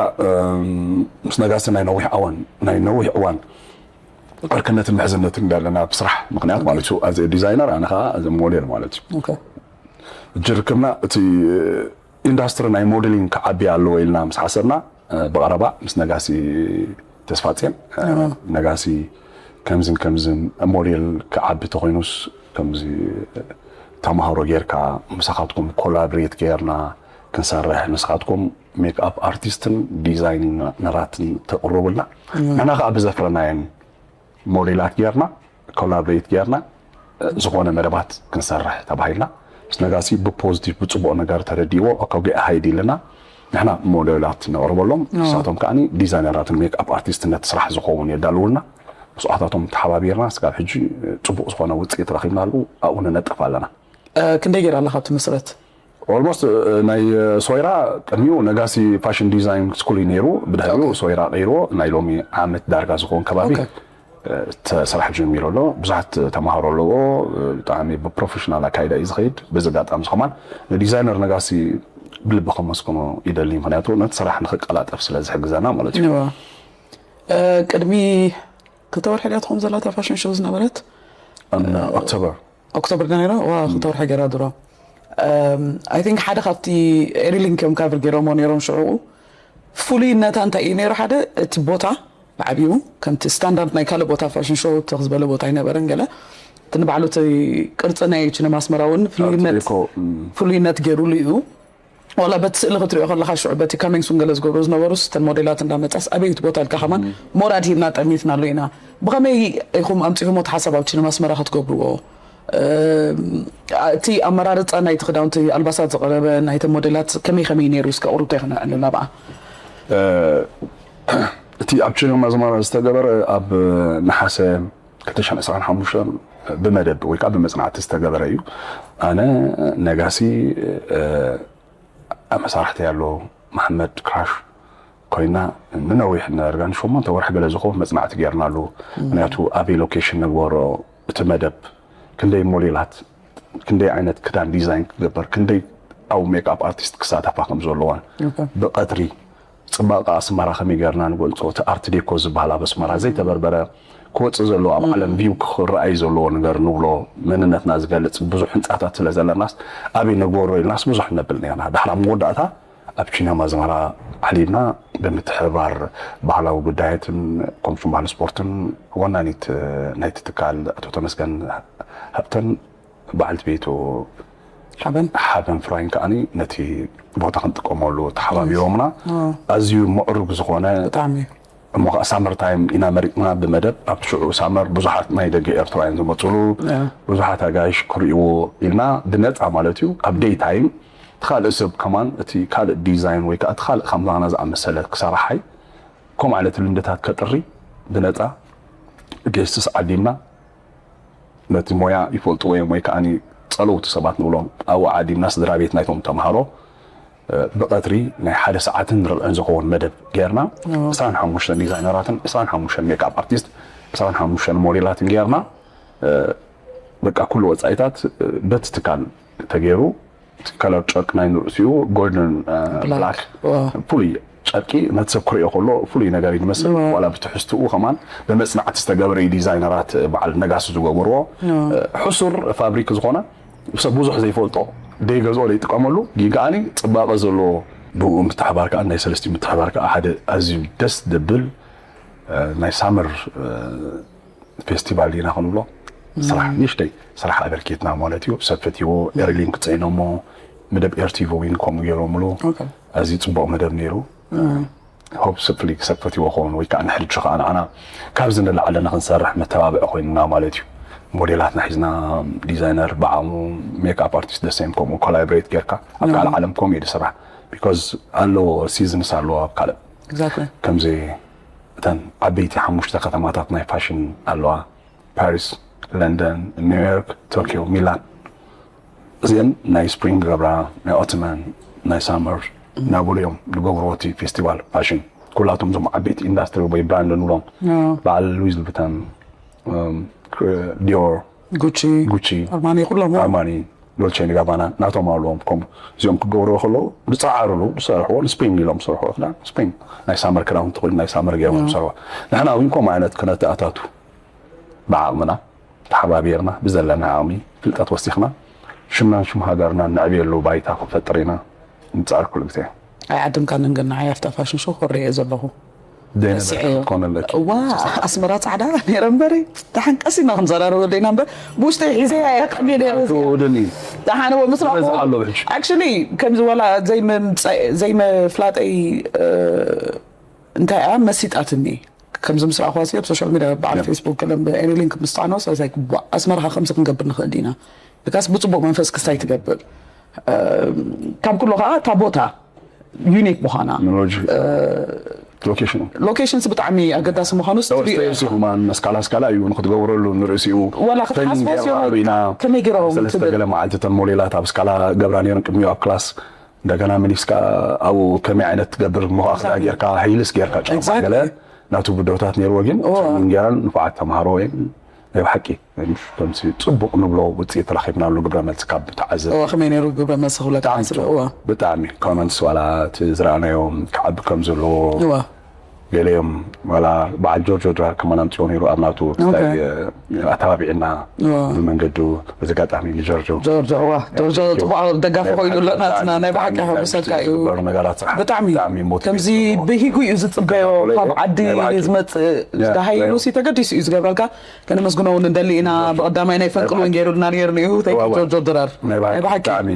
ምስ ነጋሲ ናይ ነዊሕ ኣዋን ናይ ነዊሕ እዋን ዕርክነትን ምሕዝነትን እንዳለና ብስራሕ ምክንያት ማለት እዩ። ኣዘ ዲዛይነር ኣነ ከዓ ኣዘ ሞዴል ማለት እዩ። Okay እጅ ርክብና እቲ ኢንዳስትሪ ናይ ሞዴሊንግ ክዓቢ ኣለዎ ኢልና ምስ ሓሰብና ብቐረባ ምስ ነጋሲ ተስፋፅዮን ነጋሲ ከምዝን ከምዝን ሞዴል ክዓቢ ተኮይኑስ ከምዚ ተማሃሮ ጌርካ ምሳኻትኩም ኮላብሬት ጌርና ክንሰርሕ ንስኻትኩም ሜክኣፕ ኣርቲስትን ዲዛይነራትን ተቅርቡልና ንሕና ከዓ ብዘፍረናየን ሞዴላት ጌርና ኮላብሬት ጌርና ዝኾነ መደባት ክንሰርሕ ተባሂልና ምስ ነጋሲ ብፖዚቲቭ ብፅቡቅ ነገር ተረዲዎ ኦካጌ ሃይድ ኢልና ንሕና ሞዴላት ነቅርበሎም ንሳቶም ከዓ ዲዛይነራትን ሜክኣፕ ኣርቲስትነት ስራሕ ዝኸውን የዳልውልና ምስኣታቶም ተሓባቢርና ስጋብ ሕጂ ፅቡቅ ዝኾነ ውፅኢት ረኪብናሉ ኣብኡ ንነጥፍ ኣለና። ክንደይ ጌራ ኣለካ ትምስረት ኦልሞስት ናይ ሶይራ ቅድሚኡ ነጋሲ ፋሽን ዲዛይን ስኩል እዩ ነይሩ ብድሕሪኡ ሶይራ ቀይርዎ ናይ ሎሚ ዓመት ዳርጋ ዝኸውን ከባቢ ስራሕ ጀሚሩ ኣሎ። ብዙሓት ተማሃሮ ኣለዎ። ብጣዕሚ ብፕሮፌሽናል ኣካይዳ እዩ ዝኸይድ። በዚ ኣጋጣሚ እዚ ከማን ንዲዛይነር ነጋሲ ብልቢ ከመስግኖ ይደሊ። ምክንያቱ ነቲ ስራሕ ንክቀላጠፍ ስለ ዝሕግዘና ማለት እዩ። ቅድሚ ክልተ ወርሒ ድያ ትኸውን ዘላ እታ ፋሽን ሾው ዝነበረት ኦክቶበር ኦክቶበር ድያ ነይራ ዋ ክልተ ወርሒ ገይራ ድሮ I think ሓደ ካብቲ ኤሪሊንክ እዮም ካቨር ገይሮሞ ነይሮም ሽዑ ፍሉይነታ እንታይ እዩ ነይሩ ሓደ እቲ ቦታ ብዓብዩ ከምቲ ስታንዳርድ ናይ ካልእ ቦታ ፋሽን ሾው ትኽ ዝበለ ቦታ ኣይነበረን ገለ እቲ ንባዕሉ እቲ ቅርፂ ናይ ችነማ ኣስመራ እውን ፍሉይነት ፍሉይነት ገይሩሉ እዩ ዋላ በቲ ስእሊ ክትሪኦ ከለካ ሽዑ በቲ ካሚንግስ እውን ገለ ዝገብሩ ዝነበሩስ እተን ሞዴላት እንዳመፃስ ኣበይ እቲ ቦታ ኢልካ ከማን ሞራድ ሂብና ጠሚትናሉ ኢና ብኸመይ ኢኹም ኣምፂኹሞ እቲ ሓሳብ ኣብ ችነማ ኣስመራ ክትገብርዎ እቲ ኣመራርፃ ናይቲ ክዳውንቲ ኣልባሳት ዝቐረበ ናይተ ሞዴላት ከመይ ከመይ ነይሩ እስከ ቁሩብታ ይኽነዕልል ኣብኣ እቲ እቲ ኣብ ቺኖ ማዝማራ ዝተገበረ ኣብ ነሓሰ ክልተ ሽሕን ዕስራን ሓሙሽተን ብመደብ ወይ ከዓ ብመፅናዕቲ ዝተገበረ እዩ። ኣነ፣ ነጋሲ፣ ኣብ መሳርሕቲ ኣሎ፣ መሓመድ ክራሽ ኮይና፣ ንነዊሕ ንዳርጋ ንሸሞንተ ወርሒ ገለ ዝኸውን መፅናዕቲ ጌርናሉ። ምክንያቱ ኣበይ ሎኬሽን ንግበሮ፣ እቲ መደብ ክንደይ ሞዴላት፣ ክንደይ ዓይነት ክዳን ዲዛይን ክግበር፣ ክንደይ ኣብ ሜክኣፕ ኣርቲስት ክሳተፋ ከም ዘለዋን፣ ብቐትሪ ፅባቐ ኣስመራ ከመይ ጌርና ንገልፆ፣ እቲ ኣርት ዴኮ ዝበሃል ኣብ ኣስመራ ዘይተበርበረ ክወፅእ ዘለዎ፣ ኣብ ዓለም ቪው ክረኣይ ዘለዎ ነገር ንብሎ፣ መንነትና ዝገልፅ ብዙሕ ህንፃታት ስለ ዘለናስ ኣበይ ንግበሮ ኢልናስ ብዙሕ ነብል ነርና። ዳሕራ መወዳእታ ኣብ ቺኖ ማዝማራ ዓሊምና ብምትሕብባር ባህላዊ ጉዳያትን ኮሚሽን ባህሊ ስፖርትን ወናኒት ናይቲ ትካል ኣቶ ተመስገን ሃብተን በዓልቲ ቤቱ ሓበን ሓበን ፍራይን ከዓኒ ነቲ ቦታ ክንጥቀመሉ ተሓባቢሮምና። ኣዝዩ ምዕሩግ ዝኾነ ብጣዕሚ እሞ ከዓ ሳመር ታይም ኢና መሪጥና ብመደብ። ኣብቲ ሽዑ ሳመር ብዙሓት ናይ ደገ ኤርትራውያን ዝመፅሉ ብዙሓት ኣጋይሽ ክርእይዎ ኢልና ብነፃ ማለት እዩ። ኣብ ደይ ታይም እቲ ካልእ ሰብ ከማን እቲ ካልእ ዲዛይን ወይ ከዓ እቲ ካልእ ከምዛና ዝኣመሰለ ክሰራሓይ ከምኡ ዓይነት ልምድታት ከጥሪ ብነፃ ጌስትስ ዓዲምና ነቲ ሞያ ይፈልጥዎ እዮም ወይ ከዓኒ ፀለውቲ ሰባት ንብሎም ኣብኡ ዓዲምና ስድራ ቤት ናይቶም ተምሃሮ ብቐትሪ ናይ ሓደ ሰዓትን ርብዕን ዝኸውን መደብ ጌርና ዕስራን ሓሙሽተን ዲዛይነራትን ዕስራን ሓሙሽተን ሜክኣፕ ኣርቲስት ዕስራን ሓሙሽተን ሞዴላትን ጌርና በቃ ኩሉ ወፃኢታት በቲ ትካል ተገይሩ እቲ ከለር ጨርቂ ናይ ንርእሲኡ ጎልደን ብላክ ፍሉይ ጨርቂ ነቲ ሰብ ክርእዮ ከሎ ፍሉይ ነገር እዩ ዝመስል። ዋላ ብትሕዝትኡ ከማን ብመፅናዕቲ ዝተገብረ እዩ። ዲዛይነራት በዓል ነጋሲ ዝገብርዎ ሕሱር ፋብሪክ ዝኾነ ሰብ ብዙሕ ዘይፈልጦ ደይገዝኦ ደይጥቀመሉ ግን ከዓኒ ፅባቐ ዘለዎ ብኡ ምትሕባር ከዓ ናይ ሰለስቲኡ ምትሕባር ከዓ ሓደ ኣዝዩ ደስ ደብል ናይ ሳመር ፌስቲቫል ዲና ክንብሎ ስራሕ ንእሽተይ ስራሕ ኣበርኪትና ማለት እዩ። ሰብ ፈትዎ ኤርሊን ክፀይኖሞ መደብ ኤርቲቪ እውን ከምኡ ገይሮምሉ ኣዝዩ ፅቡቕ መደብ ነይሩ። ሆፕ ስፕሊ ሰብ ፈትዎ ኸውን ወይ ከዓ ንሕልቹ ከዓ ንዓና ካብዚ ንላዕለ ንክንሰርሕ መተባብዒ ኮይኑና ማለት እዩ። ሞዴላትና ሒዝና ዲዛይነር ብዓሙ ሜክኣፕ ኣርቲስት ደሴም ከምኡ ኮላብሬት ጌርካ ኣብ ካልእ ዓለም ከምኡ እዩ ዝስራሕ። ቢኮዝ ኣለዎ ሲዝንስ ኣለዎ ኣብ ካልእ ከምዚ እተን ዓበይቲ ሓሙሽተ ከተማታት ናይ ፋሽን ኣለዋ፣ ፓሪስ፣ ለንደን፣ ኒውዮርክ፣ ቶኪዮ፣ ሚላን። እዚአን ናይ ስፕሪንግ ገብራ፣ ናይ ኦትመን፣ ናይ ሳመር እናበሉ እዮም ዝገብርዎ እቲ ፌስቲቫል ፋሽን። ኩላቶም እዞም ዓበይቲ ኢንዳስትሪ ወይ ብራንድ ንብሎም በዓል ሉዊስ ቪተን፣ ዲዮር፣ ጉቺ፣ ጉቺ፣ ኣርማኒ ኩሎም ኣርማኒ ዶልቼ ንጋባና ናቶም ኣለዎም። ከምኡ እዚኦም ክገብርዎ ከለዉ ዝፀዓርሉ ዝሰርሕዎ ንስፕሪንግ ኢሎም ዝሰርሕዎ ክዳን ስፕሪንግ ናይ ሳመር ክዳውንቲ ኮይኑ ናይ ሳመር ገይሮም ዝሰርሕዎ። ንሕና እውን ከምኡ ዓይነት ክነተኣታቱ ብዓቕምና ተሓባቢርና ብዘለና ዓቕሚ ፍልጠት ወሲኽና ሽምናን ሽም ሃገርናን ነዕብየሉ ባይታ ክንፈጥር ኢና ንፅዕር ኩሉ ግዜ። ኣይዓድምካንን ግን ንዓይ ኣብታ ፋሽን ሾው ኮሪዐ ዘለኹ። ደይነበርኪ ክትኮነ ኣለኪ። እዋ ኣስመራ ፃዕዳ ነይረ እምበሪ ደሓን ቀስ ኢልና ክንዘራረበሉ ኢና እምበር ብውሽጠይ ሒዘያ እያ ቀሚለ ነይረ እዚኣ። ትውድኒ ደሓን እዎ ምስ ረኣኹ ዝበዝሕ ኣሎ ብሕጂ። ኣክቹሊ ከምዚ ዋላ ዘይምምፃእ ዘይምፍላጠይ እንታይ እያ መሲጣትኒ። ከምዚ ምስ ረኣኹዋ ሲ ኣብ ሶሻል ሚድያ በዓል ፌስቡክ ገለ ኤኒ ሊንክ ምስ ፃዕኖ ስለዚ ኣስመራ ከምዚ ክንገብር ንኽእል ዲና ብካስ ብፅቡቅ መንፈስ ክስታይ ትገብር። ካብ ኩሉ ከዓ እታ ቦታ ዩኒክ ምዃና ሎኬሽን ሎኬሽንስ ብጣዕሚ ኣገዳሲ ምዃኑ ስቴጅ ይኹማን መስካላ ስካላ እዩ ንክትገብረሉ ንርእሲኡ ዋላ ክትሓስቦ ሲሆን ርኢና ከመይ ገይሮም ሰለስተ ትብል ገለ መዓልቲ ተን ሞዴላት ኣብ ስካላ ገብራ ነይረን ቅድሚኡ ኣብ ክላስ እንደገና መሊስካ ኣብኡ ከመይ ዓይነት ትገብር ምዃ ክዳ ጌርካ ሂልስ ጌርካ ጫማ ገለ ናቱ ብድሆታት ነይርዎ ግን ጌራን ንፉዓት ተምሃሮ ወይም ናይ ብሓቂ ከምዚ ፅቡቕ ንብሎ ውፅኢት ረኺብናሉ ግብረ መልሲ ካብ ተዓዘብቲ። እዋ ከመይ ነይሩ ግብረ መልሲ ክብለካ ብጣዕሚ ሓስበ ጽቡቕ፣ እዋ። ብጣዕሚ ኮመንትስ ዋላ እቲ ዝረኣናዮም ክዓቢ ከም ዘለዎ እዋ። ገሊኦም ዋላ በዓል ጆርጆ ድራር ከማን ኣምፅኦ ነይሩ ኣብ ናቱ ኦኬ። ክስታይ ኣተባቢዕና እዋ። ብመንገዱ በዚ ኣጋጣሚ ንጆርጆ ጆርጆ እዋ ጆርጆ ጽቡቕ ደጋፊ ኮይኑ ኣሎ ናትና ናይ ብሓቂ ከብሰካ እዩ። ዝግበሩ ነገራት ስራሕ ብጣዕሚ ብጣዕሚ ሞቲቬት ከምዚ ዝገብሩ። ብሂጉ እዩ ዝጽበዮ ናይ ብሓቂ ካብ ዓዲ ናይ ብሓቂ ዝመጽእ ያ፣ ዝደሃይሉ ናይ ሲ ተገዲሱ እዩ ዝገብረልካ። ከነመስግኖ እውን ንደሊ ኢና። ብቐዳማይ ናይ ፈንቅል እውን ገይሩልና ነይሩ እዩ። Thank you፣ ዋ፣ ዋ። ጆርጆ ድራር። ናይ ብሓቂ ናይ ብሓቂ። ብጣዕሚ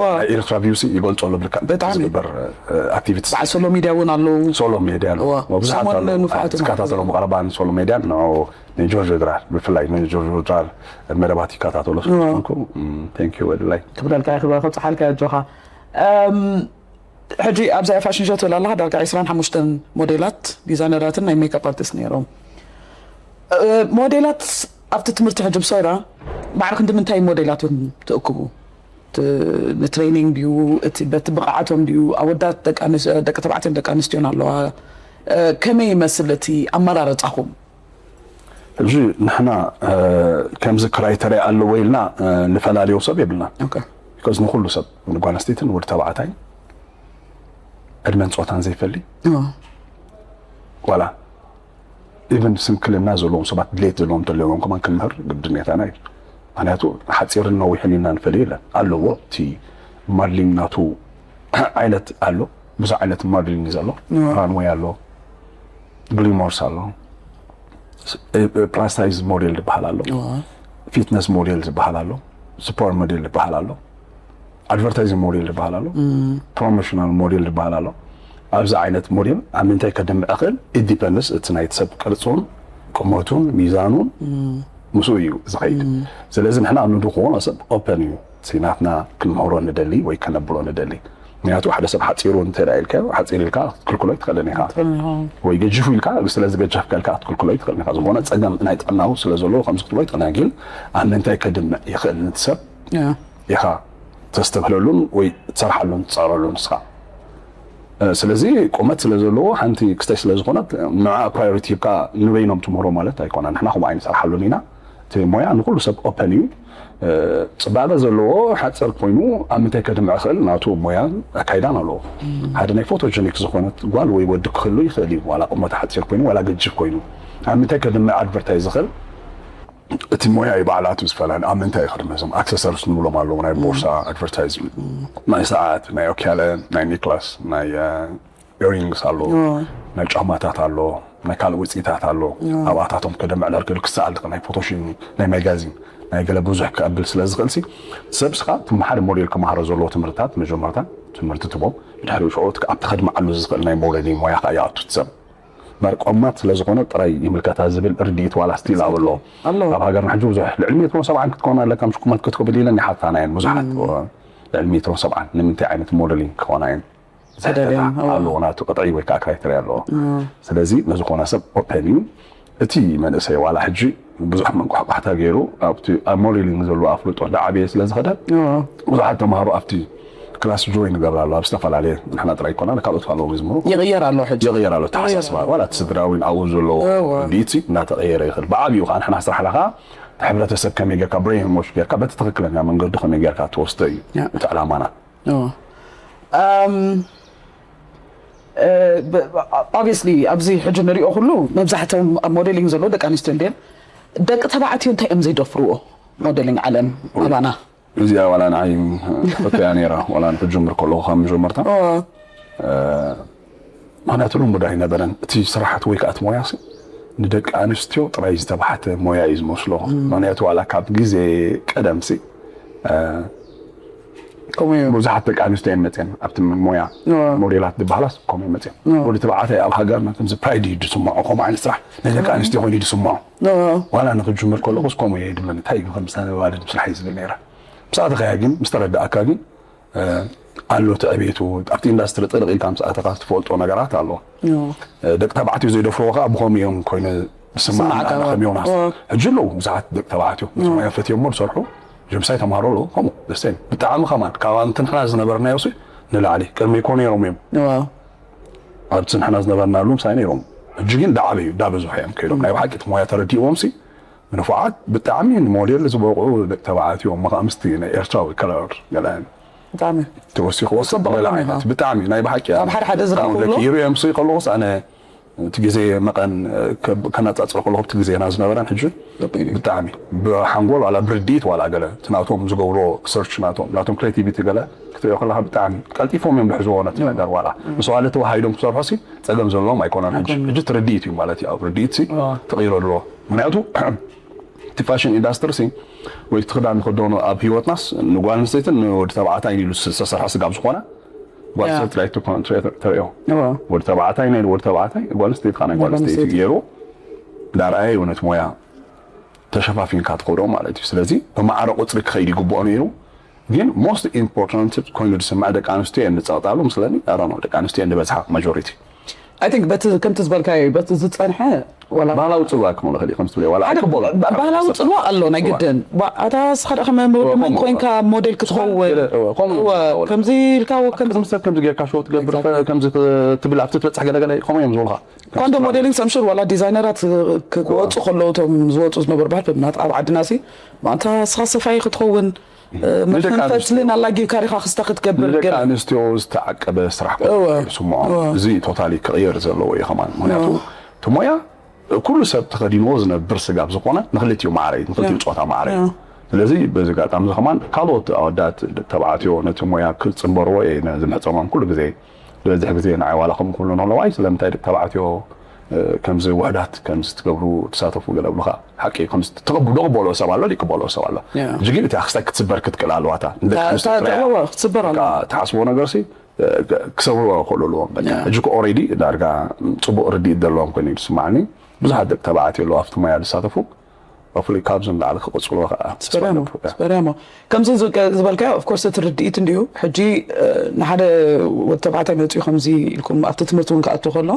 ዋ። ናይ ኤርትራ ቪውሲ ይገልጾ ኣሎ ብልካ ብጣዕሚ። ዝግበር፣ እ፣ ኣክቲቪቲስ። በዓል ሶሎ ሚድያ እውን ኣለዉ። ሶሎ ሚድያ ኣሎ። ዋ። ብዙሓት ሰሞን ኣለዉ። ንፉዓት ዝከታተሎም ቀረባን ሶሎ ሚድያን ንዑ ንጆርጆ ድራር፣ ብፍላይ ንጆርጆ ድራር መደባት ይከታተሎ ዋ። ስለዝኾንኩ፣ እም፣ thank you ወድላይ። ክብለልካ እየ፣ ክብረ ከብጽሓልካ እየ ኣጆኻ። እም፣ ሕጂ ኣብዛ ፋሽን ሾው ትብል ኣለኻ፣ ዳርጋ ዕስራን ሓሙሽተን ሞዴላት፣ ዲዛይነራትን ናይ ሜካፕ ኣርቲስት ነይሮም። እ፣ ሞዴላት ኣብቲ ትምህርቲ ሕጂ ብሶይራ ማዕረ ክንዲ ምንታይ ሞዴላት እዮም ትእክቡ? እቲ ንትሬኒንግ ድዩ፣ እቲ በቲ ብቕዓቶም ድዩ? ኣወዳት ደቂ ኣንስ-፣ ደቂ ተባዕትዮን ደቂ ኣንስትዮን ኣለዋ። እ፣ ከመይ ይመስል እቲ ኣመራርጻኹም? ሕጂ ንሕና እ፣ ከምዚ ክራይተርያ ኣለዎ ኢልና እ፣ ንፈላልዮ ሰብ የብልና። ቢካዝ ንኩሉ ሰብ፣ ንጓል ኣንስተይትን ወዲ ተባዕታይ፣ ዕድመን ፆታን ዘይፈሊ፣ ዋላ ኢቨን ስንክልና ዘለዎም ሰባት፣ ድሌት ዘለዎም እንተለዎም ከማን ክንምህር ግድነታና እዩ። ምክንያቱ ሓፂርን ነዊሕን ኢልና ንፈልዮ የለን። ኣለዎ፣ እቲ ማድሊንግ ናቱ ዓይነት ኣሎ። ብዙሕ ዓይነት ማድሊንግ እዩ ዘሎ። ራንወይ ኣሎ፣ ግሊሞርስ ኣሎ፣ ፕላስ ሳይዝ ሞዴል ዝበሃል ኣሎ፣ ፊትነስ ሞዴል ዝበሃል ኣሎ፣ ስፖርት ሞዴል ዝበሃል ኣሎ፣ ኣድቨርታይዚንግ ሞዴል ዝበሃል ኣሎ፣ ፕሮሞሽናል ሞዴል ዝበሃል ኣሎ። ኣብዚ ዓይነት ሞዴል ኣብ ምንታይ ከድምዕ ይኽእል? ኢት ዲፐንድስ፣ እቲ ናይቲ ሰብ ቅርፁን ቁመቱን ሚዛኑን ምስኡ እዩ ዝኸይድ። ስለዚ ንሕና ኣብ ንድኽዎ ሰብ ኦፐን እዩ። እቲ ናትና ክንምህሮ ንደሊ ወይ ከነብሎ ንደሊ። ምክንያቱ ሓደ ሰብ ሓፂሩ እንተ ደኣ ኢልካዮ፣ ሓፂር ኢልካ ክትክልክሎ ኣይትኽእልን ኢኻ። ወይ ገጂፉ ኢልካ፣ ስለ ዝገጀፍካ ኢልካ ክትክልክሎ ኣይትኽእልን ኢኻ። ዝኾነ ፀገም ናይ ጥዕናዊ ስለ ዘለዎ ከምዚ ክትብሎ ኣይትኽእልን ኢኻ። ግን ኣብ ምንታይ ከድምዕ ይኽእል ነቲ ሰብ ኢኻ ተስተብህለሉን ወይ ትሰርሓሉን ትፃረሉን ንስኻ። እ፣ ስለዚ ቁመት ስለ ዘለዎ ሓንቲ ክስተይ ስለ ዝኾነት ንዓ ፕራዮሪቲ ሂብካ ንበይኖም ትምህሮ ማለት ኣይኮነን። ንሕና ከምኡ ኣይንሰርሓሉን ኢና። እቲ ሞያ ንኩሉ ሰብ ኦፐን እዩ። እ፣ ፅባቐ ዘለዎ ሓፂር ኮይኑ ኣብ ምንታይ ከድምዕ ይኽእል ናቱ ሞያን ኣካይዳን ኣለዎ። ሓደ ናይ ፎቶጀኒክ ዝኾነት ጓል ወይ ወዲ ክህሉ ይኽእል እዩ። ዋላ ቁመቱ ሓፂር ኮይኑ ዋላ ገጂፍ ኮይኑ ኣብ ምንታይ ከድምዕ ኣድቨርታይዝ ይኽእል። እቲ ሞያ እዩ ባዕላቱ ዝፈላለ። ኣብ ምንታይ እዩ ክድምዕ? እዞም ኣክሰሰሪስ ንብሎም ኣለዉ፣ ናይ ቦርሳ ኣድቨርታይዝ፣ ናይ ሰዓት፣ ናይ ኦክያለ፣ ናይ ኔክላስ፣ ናይ እ፣ ኢሪንግስ ኣሎ፣ ናይ ጫማታት ኣሎ፣ ናይ ካልእ ውፅኢታት ኣሎ። ኣብኣታቶም ከደምዕ ዳርገ ክሰኣል ናይ ፎቶሽን ናይ ማጋዚን ናይ ገለ ብዙሕ ክቐብል ስለ ዝኽእል ሲ ሰብ ስኻ ትም ሓደ ሞዴል ክመሃሮ ዘለዎ ትምህርትታት መጀመርታ ትምህርቲ ትቦም ብድሕሪ ሽዑ ኣብቲ ከድምዓሉ ዝኽእል ናይ ሞዴሊንግ ሞያ ከዓ ይኣቱ እቲ ሰብ። መርቆማት ስለ ዝኾነ ጥራይ ይምልከታ ዝብል ርድኢት ዋላ ስቲል ኣብ ኣለዎም። ኣለዎ። ኣብ ሃገርና ሕጂ ብዙሕ ልዕሊ ሜትሮ ሰብዓን ክትኮን ኣለካ፣ ምስ ቁመት ክትኮብል ኢለን ይሓታና እየን ብዙሓት። ልዕሊ ሜትሮ ሰብዓን ንምንታይ ዓይነት ሞዴሊንግ ክኾና እየን ዝሕተታ? ኣለዎ፣ ናቱ ቅጥዒ ወይ ከዓ ክራይተርያ ኣለዎ። ስለዚ ንዝኾነ ሰብ ኦፐን እዩ። እቲ መንእሰይ ዋላ ሕጂ ብዙሕ መንቋሕቋሕታ ገይሩ ኣብቲ ኣብ ሞዴሊንግ ዘለዎ ኣፍልጦ እንዳዓበየ ስለ ዝኸደ ብዙሓት ተምሃሮ ኣብቲ ክላስ ጆይን ይገብራ ኣለዋ። ኣብ ዝተፈላለየ ንሕና ጥራይ ይኮና ካልኦት ኣለዉ ዝምህሩ ይቕየር ኣሎ ሕጂ። ይቕየር ኣሎ ተሓሳስባ ዋላ እቲ ስድራዊን ኣብኡ ዘለዎ ርድኢት እናተቐየረ ይኽእል። ብዓብኡ ከዓ ንሕና ስራሕና ከዓ እቲ ሕብረተሰብ ከመይ ጌርካ ብሬን ዎሽ ጌርካ በቲ ትኽክለኛ መንገዲ ከመይ ጌርካ ትወስዶ እዩ እቲ ዕላማና። ኦብቪስሊ ኣብዚ ሕጂ ንሪኦ ኩሉ መብዛሕትኦም ኣብ ሞዴሊንግ ዘለዉ ደቂ ኣንስትዮ እንድየን። ደቂ ተባዕትዮ እንታይ እዮም ዘይደፍርዎ? ሞዴሊንግ ዓለም ኣባና እዚኣ ዋላ ንዓይ ፈተያ ነይራ ዋላ ንክጅምር ከለኹ ካብ መጀመርታ። ምክንያቱ ልሙድ ኣይነበረን እቲ ስራሓት ወይ ከዓ እቲ ሞያ ንደቂ ኣንስትዮ ጥራይ ዝተባሕተ ሞያ እዩ ዝመስሎ። ምክንያቱ ዋላ ካብ ግዜ ቀደም ሲ ከምኡ እዩ። ብዙሓት ደቂ ኣንስትዮ እየን መፅየን ኣብቲ ሞያ። ሞዴላት ዝበሃላስ ከምኡ እየን መፅየን። ወዲ ተባዕታይ ኣብ ሃገርና ከምዚ ፕራይድ እዩ ዝስምዖ ከምኡ ዓይነት ስራሕ ናይ ደቂ ኣንስትዮ ኮይኑ እዩ ዝስምዖ። ዋላ ንክጅምር ከለኹስ ከምኡ እየ ይድመኒ እንታይ እዩ ከም ምሳሌ ዋልድ ምስራሕ እዩ ዝብል ነይረ። ምስ ኣተኻያ ግን ምስ ተረዳእካ ግን ኣሎ እቲ ዕቤቱ ኣብቲ ኢንዳስትሪ ጥልቕ ኢልካ ምስ ኣተኻ ትፈልጦ ነገራት ኣሎ። ደቂ ተባዕትዮ ዘይደፍርዎ ከዓ ብኸምኡ እዮም ኮይኑ ዝስምዓና። ከም ዮናስ ሕጂ ኣለዉ ብዙሓት ደቂ ተባዕትዮ ምስ ሞያ ፈትዮ እሞ ዝሰርሑ ጀምሳይ ተምሃሮ ኣለዉ ከምኡ ደስተን ብጣዕሚ ከማን ካብ ኣንቲ ንሕና ዝነበርናዮ ሲ ንላዕሊ ቅድሚ ይኮ ነይሮም እዮም። ኣብቲ ንሕና ዝነበርናሉ ምሳይ ነይሮም። ሕጂ ግን ዳዓበዩ ዳበዝሑ እዮም ከይዶም ናይ ብሓቂ እቲ ሞያ ተረዲእዎም ሲ ንፉዓት ብጣዕሚ ንሞዴል ዝበቕዑ ደቂ ተባዕትዮ እሞ ከዓ ምስቲ ናይ ኤርትራዊ ከለር ገለ ብጣዕሚ ተወሲኽዎ ሰብ ጽቡቕ ገለ እዩ። ዓይነት ብጣዕሚ ናይ ብሓቂ ኣብ ሓደ ሓደ ዝረኽብዎ? ደቂ ኢሩ እዮም ስይ ከለኹስ ኣነ እቲ ግዜ መቐን ከብ- ከነጻጽሮ ከለኹ ኣብቲ ግዜና ዝነበረን ሕጂ ብጣዕሚ ብሓንጎል ዋላ ብርድኢት ዋላ ገለ እቲ ናቶም ዝገብሮ ሰርች ናቶም ናቶም ክሬቲቪቲ ገለ ክትሪኦ ከለካ ብጣዕሚ ቀልጢፎም እዮም ዝሕዝዎ ነቲ ነገር ዋላ ምስ ዋለ ተዋሃሂዶም ክሰርሖ ሲ ጸገም ዘለዎም ኣይኮነን ሕጂ ሕጂ እቲ ርድኢት እዩ ማለት እዩ ኣብ ርድኢት ሲ ተቐይሮ ኣለዎ ምክንያቱ እቲ ፋሽን ኢንዳስትሪ ሲ ወይ እቲ ክዳን ንክደኖ ኣብ ህይወትናስ ንጓል ኣንስተይትን ንወዲ ተባዕታይ ኢሉ ዝተሰርሐ ስጋብ ዝኾነ ጓል ኣንስተይቲ ትራይ ትኮን ተሪኦ ወዲ ተባዕታይ ናይ ወዲ ተባዕታይ ጓል ኣንስተይቲ ከዓ ናይ ጓል ኣንስተይቲ ገይሩ ዳርኣየ እውነት ሞያ ተሸፋፊንካ ትኸዶ ማለት እዩ ስለዚ ብማዕረ ቁፅሪ ክኸይድ ይግብኦ ነይሩ ግን most important ኮይኑ ዝስማዕ ደቂ ኣንስትዮ እየን ዝፀቕጣሉ ምስለኒ። I don't know፣ ደቂ ኣንስትዮ እየን ዝበዝሓ፣ majority። I think በቲ ከምቲ ዝበልካዮ በቲ ዝፀንሐ ዋላ ባህላዊ ፅልዋ ክኾን ይኽእል እዩ፣ ከምዚ ትብለዮ ዋላ ኣይቅበሎ። ባህላዊ ፅልዋ ኣሎ ናይ ግድን። ባ- ኣታ ንስኻ ደኣ ከም መ- ከምኡ- ኮይንካ ሞዴል ክትኸውን እወ፣ ከምኡ እወ፣ ይኸውን። ከምዚ ኢልካ ወ- ከምዚ ከምዚ ሰብ ከምዚ ጌርካ ሾው ትገብር፣ Exactly። ከምዚ ትብል ኣብቲ ትበፅሕ ገለገለ ከምኡ እዮም ዝብሉኻ። እኳ እንዶ ሞዴሊንግ ሰምሽር ዋላ ዲዛይነራት ክወፁ ከለዉ እቶም ዝወፁ ዝነበሩ ባህል ናት ኣብ ዓድና ሲ ማንታ ንስኻ ሰፋይ ክትኸውን ንደቂ መፈንፈትልን ኣንስትዮ- ኣላጊብካ ዲኻ ክስታ ክትገብር ንደቂ ገለ ኣንስትዮ ዝተዓቀበ ስራሕ ኮይኑ እወ። ስምዖ እወ። እዚ ቶታሊ ክቕየር ዘለዎ እዩ። ከማን ምክንያቱ እወ። እቲ ሞያ ኩሉ ሰብ ተኸዲንዎ ዝነብር ስጋብ ዝኾነ ንክልቲኡ ማዕረ እዩ፣ ንክልቲኡ እወ። ጾታ ማዕረ እዩ። እወ። ስለዚ በዚ ኣጋጣሚ እዚ ከማን ካልኦት ኣወዳት ተባዕትዮ ነቲ ሞያ ክፅንበርዎ እየ ነ- ዝምሕፀኖም። ኩሉ ግዜ ዝበዝሕ ግዜ ንዓይ ዋላ ከም ኩሉ ንለዋይ ስለምንታይ ደቂ ተባዕትዮ እ፣ ከምዚ ውሕዳት ከምዚ ትገብሩ ትሳተፉ ገለ ብሉኻ ሓቂ ከምዚ ትቕብ- ዝቕበሎ ሰብ ኣሎ፣ ይቅበሎ ሰብ ኣሎ። Yeah. ሕጂ ግን እቲ ኣክስታይ ክትስበር ክትክእል ኣለዋታ። ንደቂ ታ- ኣንስትዮ ታ- ጥራይ እወ፣ ክትስበር ኣለዋ። በቃ ትሓስቦ ነገር ሲ እ፣ ክ- ክሰብርዎ ይኽእሉ ኣለዎም። በቃ Yeah. ሕጂ ኮ ኦሬዲ ዳርጋ ፅቡቅ ርድኢት ዘለዎም ኮይኖም ዝስማዓኒ። ብዙሓት ደቂ ተባዕትዮ ኣለዉ ኣብቲ ሞያ ዝሳተፉ። Hopefully ካብዚ ንላዕሊ ክቕፅልዎ ከዓ ተስፋ ስበርያሞ ገብር። Yeah. ስበርያሞ ከምዚ ዝገ- ዝበልካዮ of course እቲ ርድኢት እንዲዩ። ሕጂ እ፣ ንሓደ ወዲ ተባዕታይ መፅኡ ከምዚ ኢልኩም ኣብቲ ትምህርቲ እውን ክኣቱ ከሎ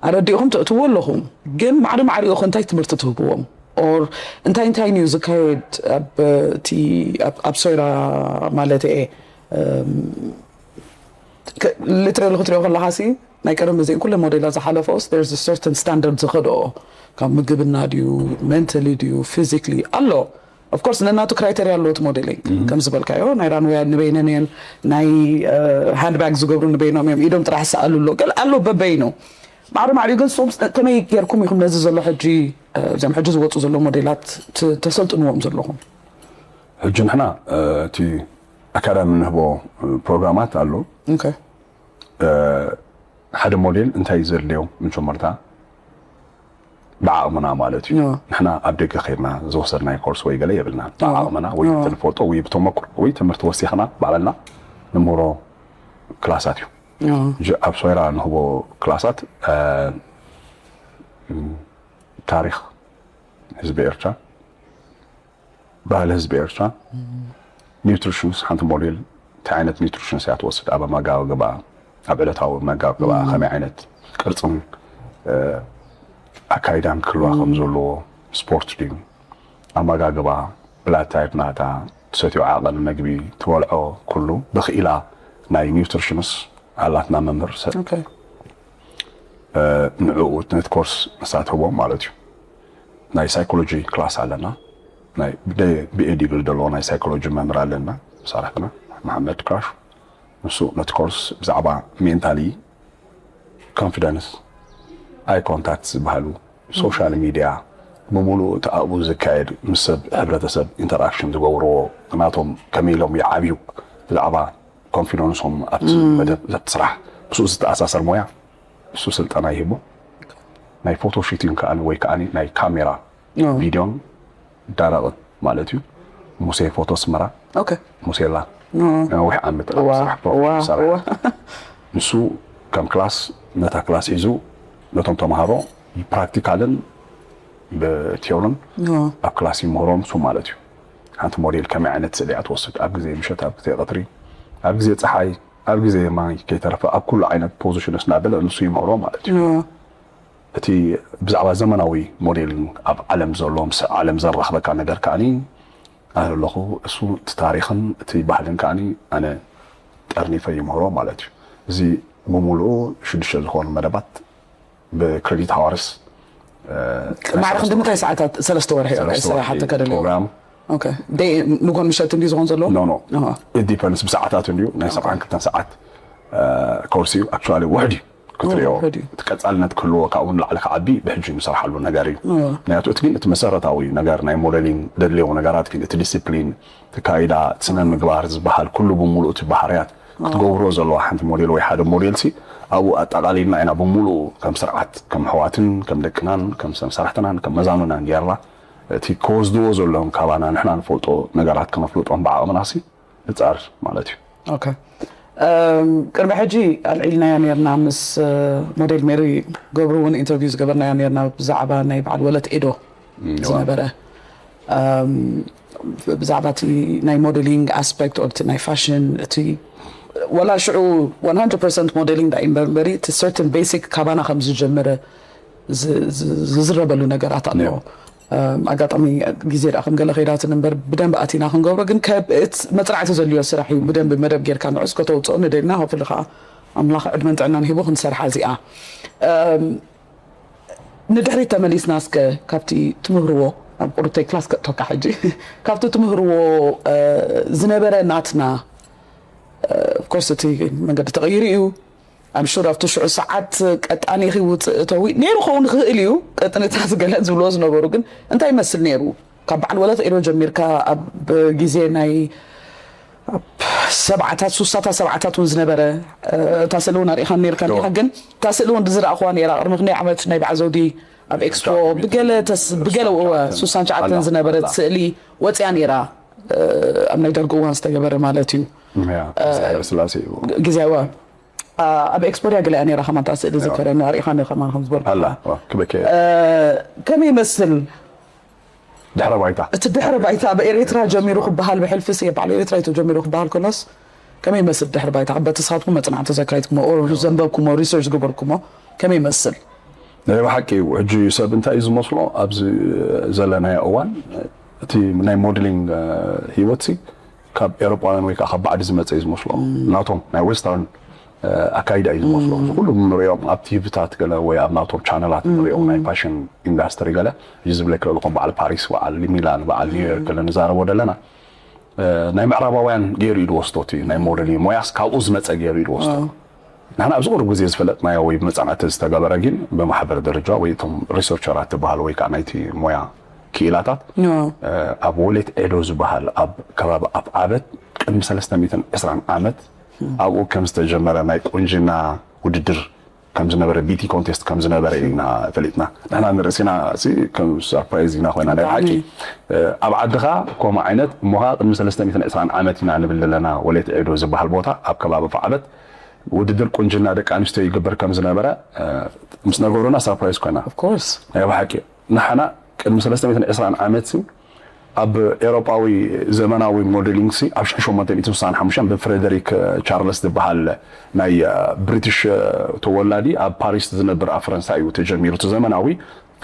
ኣረዲእኹም ተእትዎ ኣለኹም። ግን ማዕሪ ማዕሪኡ ከ እንታይ ትምህርቲ ትህብዎም? Or እንታይ እንታይ እዩ ዝካየድ ኣብ እቲ ኣብ- ኣብ ሶይራ ማለት እየ? ሊትራሊ ክትሪኦ ከለካ ሲ ናይ ቀደም እዚን ኩለ ሞዴላት ዝሓለፈውስ there's a certain standard ዝኸድኦ ካብ ምግብና ድዩ mentally ድዩ physically ኣሎ። Of course ነናቱ ክራይተርያ ኣለዎ እቲ ሞዴሊንግ ከም ዝበልካዮ ናይ ራንወያ ንበይነን እየን። ናይ ሃንድባግ ዝገብሩ ንበይኖም እዮም። ኢዶም ጥራሕ ይሰኣሉ ኣሎ ገለ ኣሎ በበይኑ ማዕሪ ማዕሪኡ ግን ንስኹም ከመይ ጌርኩም ኢኹም ነዚ ዘሎ ሕጂ እ፣ እዚኦም ሕጂ ዝወፁ ዘለዉ ሞዴላት ት- ተሰልጥንዎም ዘለኹም? ሕጂ ንሕና እ፣ እቲ ኣካዳሚ ንህቦ እ፣ ፕሮግራማት ኣሎ። ኦኬ። እ፣ ሓደ ሞዴል እንታይ እዩ ዘድልዮ መጀመርታ ብዓቕምና ማለት እዩ። ያ። ንሕና ኣብ ደገ ከይድና ዝወሰድናዮ ኮርስ ወይ ገለ የብልና። ያ። ብዓቕምና ወይ ያ። ብትንፈልጦ ወይ ብተመክሮ ወይ ትምህርቲ ወሲኽና ባዕልና ንምህሮ ክላሳት እዩ። ያ። ሕጂ ኣብ ሶይራ ንህቦ ክላሳት እ፣ ታሪኽ ህዝቢ ኤርትራ፣ ባህሊ ህዝቢ ኤርትራ፣ ኒውትሪሽንስ፣ ሓንቲ ሞዴል እንታይ ዓይነት ኒውትሪሽንስ እያ ትወስድ፣ ኣብ ኣመጋግባ፣ ኣብ ዕለታዊ ኣመጋግባ ከመይ ዓይነት ቅርፅን እ፣ ኣካይዳን ክህልዋ ከም ዘለዎ፣ ስፖርት ድዩ፣ ኣመጋግባ፣ ብላድ ታይፕ ናታ፣ ትሰትዮ ዓቐን መግቢ፣ ትበልዖ ኩሉ ብክኢላ ናይ ኒውትሪሽንስ ኣላትና መምህር ሰብ ኦኬ። ንዕኡ ነቲ ኮርስ ንሳ ትህቦም ማለት እዩ። ናይ ሳይኮሎጂ ክላስ ኣለና። ናይ ብኤ ዲግሪ ዘለዎ ናይ ሳይኮሎጂ መምህር ኣለና። መሳርሕትና መሓመድ ክራሽ ንሱ ነቲ ኮርስ ብዛዕባ ሜንታሊ ኮንፊደንስ፣ ኣይ ኮንታክት ዝበሃሉ ሶሻል ሚድያ ብምሉእ እቲ ኣብኡ ዝካየድ ምስ ሰብ ሕብረተሰብ ኢንተራክሽን ዝገብርዎ ናቶም ከመይ ኢሎም ይዓብዩ ብዛዕባ ኮንፊደንሶም ኣብቲ መደብ ዘቲ ስራሕ ምስኡ ዝተኣሳሰር ሞያ እሱ ስልጠና ይህቦ። ናይ ፎቶ ሹቲንግ ከኣ ወይ ከኣ ናይ ካሜራ ኦ። ቪድዮን ዳረቕን ማለት እዩ። ሙሴ ፎቶ ኣስመራ ኦኬ። ሙሴላ ኦ። ነዊሕ ዓመት ኣብ ዋ ስራሕ ፕሮግራም ዋ ይሰርሕ። ዋ ንሱ ከም ክላስ ነታ ክላስ ሒዙ ነቶም ተምሃሮ ፕራክቲካልን ብቲዮርን ኦ። ኣብ ክላስ ይምህሮም እሱ ማለት እዩ። ሓንቲ ሞዴል ከመይ ዓይነት ስእሊ እያ ትወስድ ኣብ ግዜ ምሸት፣ ኣብ ግዜ ቀትሪ፣ ኣብ ግዜ ፀሓይ፣ ኣብ ግዜ ማይ ከይተረፈ ኣብ ኩሉ ዓይነት ፖዚሽንስ እናበለ ንሱ ይምህሮ ማለት እዩ። ኦ። እቲ ብዛዕባ ዘመናዊ ሞዴሊንግ ኣብ ዓለም ዘሎ ምስ ዓለም ዘራኽበካ ነገር ከኣኒ ኣነ ኣለኹ። እሱ እቲ ታሪኽን እቲ ባህልን ከኣኒ ኣነ ጠርኒፈ ይምህሮ ማለት እዩ። እዚ ብምሉኡ ሽዱሽተ ዝኾኑ መደባት ብክሬዲት ሃወርስ ማዕረ ክንዲ ምንታይ ሰዓታት? ሰለስተ ወርሒ ሰለስተ ሰ- ወርሒ ሓተ ከደልዮ ፕሮግራም ኦኬ። ደይ ንጎን ምሸት እንዲ ዝኾን ዘለዎ ኖ ኖ ኣሃ። ኢት ዲፐንድስ ብሰዓታት እንድዩ። ናይ ሰብዓን ክልተን ሰዓት ኮርስ እዩ። ኣክቹዋሊ ውሕድ እዩ ክትሪኦ ውሕድ እዩ። እቲ ቀጻልነት ክህልዎ ካብኡ ንላዕሊ ክዓቢ ብሕጂ ንሰርሓሉ ነገር እዩ። እወ። ምክንያቱ እቲ ግን እቲ መሰረታዊ ነገር ናይ ሞዴሊንግ ደድልዮ ነገራት ግን እቲ ዲስፕሊን፣ እቲ ካይዳ፣ እቲ ስነ ምግባር ዝበሃል ኩሉ ብምሉእ እቲ ባህርያት ክትገብሮ ዘለዋ ሓንቲ ሞዴል ወይ ሓደ ሞዴል ሲ ኣብኡ ኣጠቓሊልና ኢና ብምሉኡ ከም ስርዓት ከም ኣሕዋትን ከም ደቅናን ከም መሳርሕትናን ከም መዛኑናን ጌርና እቲ ክወስድዎ ዘለዎም ካባና ንሕና ንፈልጦ ነገራት ክነፍልጦም ብዓቕምና ሲ ንጻር ማለት እዩ። ኦኬ። እም፣ ቅድሚ ሕጂ ኣልዒልናዮ ነርና ምስ እ፣ ሞዴል ሜሪ ገብሩ እውን ኢንተርቪው ዝገበርናዮ ነርና ብዛዕባ ናይ በዓል ወለት ኤዶ ዝነበረ እም፣ ብዛዕባ እቲ ናይ ሞዴሊንግ ኣስፔክት ኦር እቲ ናይ ፋሽን እቲ ወላ ሽዑ one hundred percent ሞዴሊንግ ዳ እምበር እምበሪ እቲ ሰርተን ቤሲክ ካባና ከም ዝጀመረ ዝ- ዝ- ዝዝረበሉ ነገራት ኣለዎ። ኣጋጣሚ ግዜ ደኣ ከም ገለ ከይዳትን እምበር ብደንብ ኣቲና ክንገብሮ ግን መፅናዕቲ ዘልዮ ስራሕ እዩ። ብደንብ መደብ ጌርካ ንዑስ ከተውፅኦ ንደልና ሆፍሊ ከዓ ኣምላኽ ዕድመን ጥዕናን ሂቡ ክንሰርሓ እዚኣ ንድሕሪት ተመሊስና እስከ ካብቲ ትምህርዎ ኣብ ቁርብተይ ክላስ ከእቶካ ሕጂ ካብቲ ትምህርዎ ዝነበረ ናትና ኮርስ እቲ መንገዲ ተቐይሩ እዩ። ኣምሹር ኣብቲ ሽዑ ሰዓት ቀጣኒኺ ውፅእ እተዊ ነይሩ ክኸውን ክኽእል እዩ። ቅጥንታት ገለ ዝብልዎ ዝነበሩ ግን እንታይ ይመስል ነይሩ? ካብ በዓል ወለት ኤዶ ጀሚርካ ኣብ ግዜ ናይ ኣብ ሰብዓታት ሱሳታት ሰብዓታት እውን ዝነበረ እታ ስእሊ እውን ኣርኢኻን ነርካ ዲኻ ግን እታ ስእሊ እውን ዝረኣኽዋ ነይራ ቅድሚ ክንደይ ዓመት ናይ በዓል ዘውዲ ኣብ ኤክስፖ ብገለ ተስ- ብገለ እወ ሱሳን ሸዓተን ዝነበረት ስእሊ ወፅያ ነይራ ኣብ ናይ ደርጊ እዋን ዝተገበረ ማለት እዩ ያ ስላሴ እዩ ግዜዋ ኣብ ኤክስፖ ድያ ገለ ነይራ ከማን እታ ስእሊ ዝከረኒ ኣርኢኻኒ ከማን ከም ዝበልኩ ኣላ ክበከ ከመይ ይመስል ድሕረ ባይታ እቲ ድሕረ ባይታ ኣብ ኤርትራ ጀሚሩ ክበሃል ብሕልፊ ሲ በዓል ኤርትራ እዩ ተጀሚሩ ክበሃል ከሎስ ከመይ ይመስል ድሕረ ባይታ በቲ ንስኻትኩም መፅናዕቲ ዘካይድኩሞ ኦር ዘንበብኩሞ ሪሰርች ዝገበርኩሞ ከመይ ይመስል ናይ ብሓቂ እዩ ሕጂ ሰብ እንታይ እዩ ዝመስሎ ኣብዚ ዘለናዮ እዋን እቲ ናይ ሞዴሊንግ ሂወት ሲ ካብ ኤሮጳውያን ወይ ከዓ ካብ ባዕዲ ዝመፀ እዩ ዝመስሎ ናቶም ናይ ዌስተርን ኣካይዳ እዩ ዝመስሎ ኩሉ ንሪኦም ኣብ ቲቪታት ገለ ወይ ኣብ ናቶም ቻነላት ንሪኦም ናይ ፋሽን ኢንዳስትሪ ገለ እዚ ዝብለክ ዘለኹም በዓል ፓሪስ በዓል ሚላን በዓል ኒውዮርክ ገለ ንዛረቦ ዘለና ናይ ምዕራባውያን ገይሩ እዩ ዝወስዶ እቲ ናይ ሞደሊንግ ሞያስ ካብኡ ዝመፀ ገይሩ እዩ ዝወስዶ ንሕና ኣብዚ ቁሩብ ግዜ ዝፈለጥናዮ ወይ ብመፃናዕቲ ዝተገበረ ግን ብማሕበር ደረጃ ወይ እቶም ሪሰርቸራት ትበሃል ወይ ከዓ ናይቲ ሞያ ክኢላታት ኣብ ወሌት ኤዶ ዝበሃል ኣብ ከባቢ ኣፍዓበት ቅድሚ ሰለስተ ሚእትን ዕስራን ዓመት ኣብኡ ከም ዝተጀመረ ናይ ቁንጅና ውድድር ከም ዝነበረ ቢቲ ኮንቴስት ከም ዝነበረ ኢና ፈሊጥና ንሕና ንርእስና ከም ሰርፕራይዝ ኢና ኮይና ናይ ብሓቂ ኣብ ዓድኻ ከምኡ ዓይነት እሞኻ ቅድሚ ሰለስተ ሚእትን ዕስራን ዓመት ኢና ንብል ዘለና ወሌት ኤዶ ዝበሃል ቦታ ኣብ ከባቢ ኣፍዓበት ውድድር ቁንጅና ደቂ ኣንስትዮ ይግበር ከም ዝነበረ ምስ ነገሩና ሰርፕራይዝ ኮይና ናይ ብሓቂ ንሓና ቅድሚ ሰለስተ ሚእትን ዕስራን ዓመት ሲ ኣብ ኤሮጳዊ ዘመናዊ ሞዴሊንግ ሲ ኣብ ሽሕን ሸሞንተ ሚእትን ስሳን ሓሙሽተን ብፍሬደሪክ ቻርልስ ዝበሃል ናይ ብሪቲሽ ተወላዲ ኣብ ፓሪስ ዝነብር ኣብ ፈረንሳ እዩ ተጀሚሩ እቲ ዘመናዊ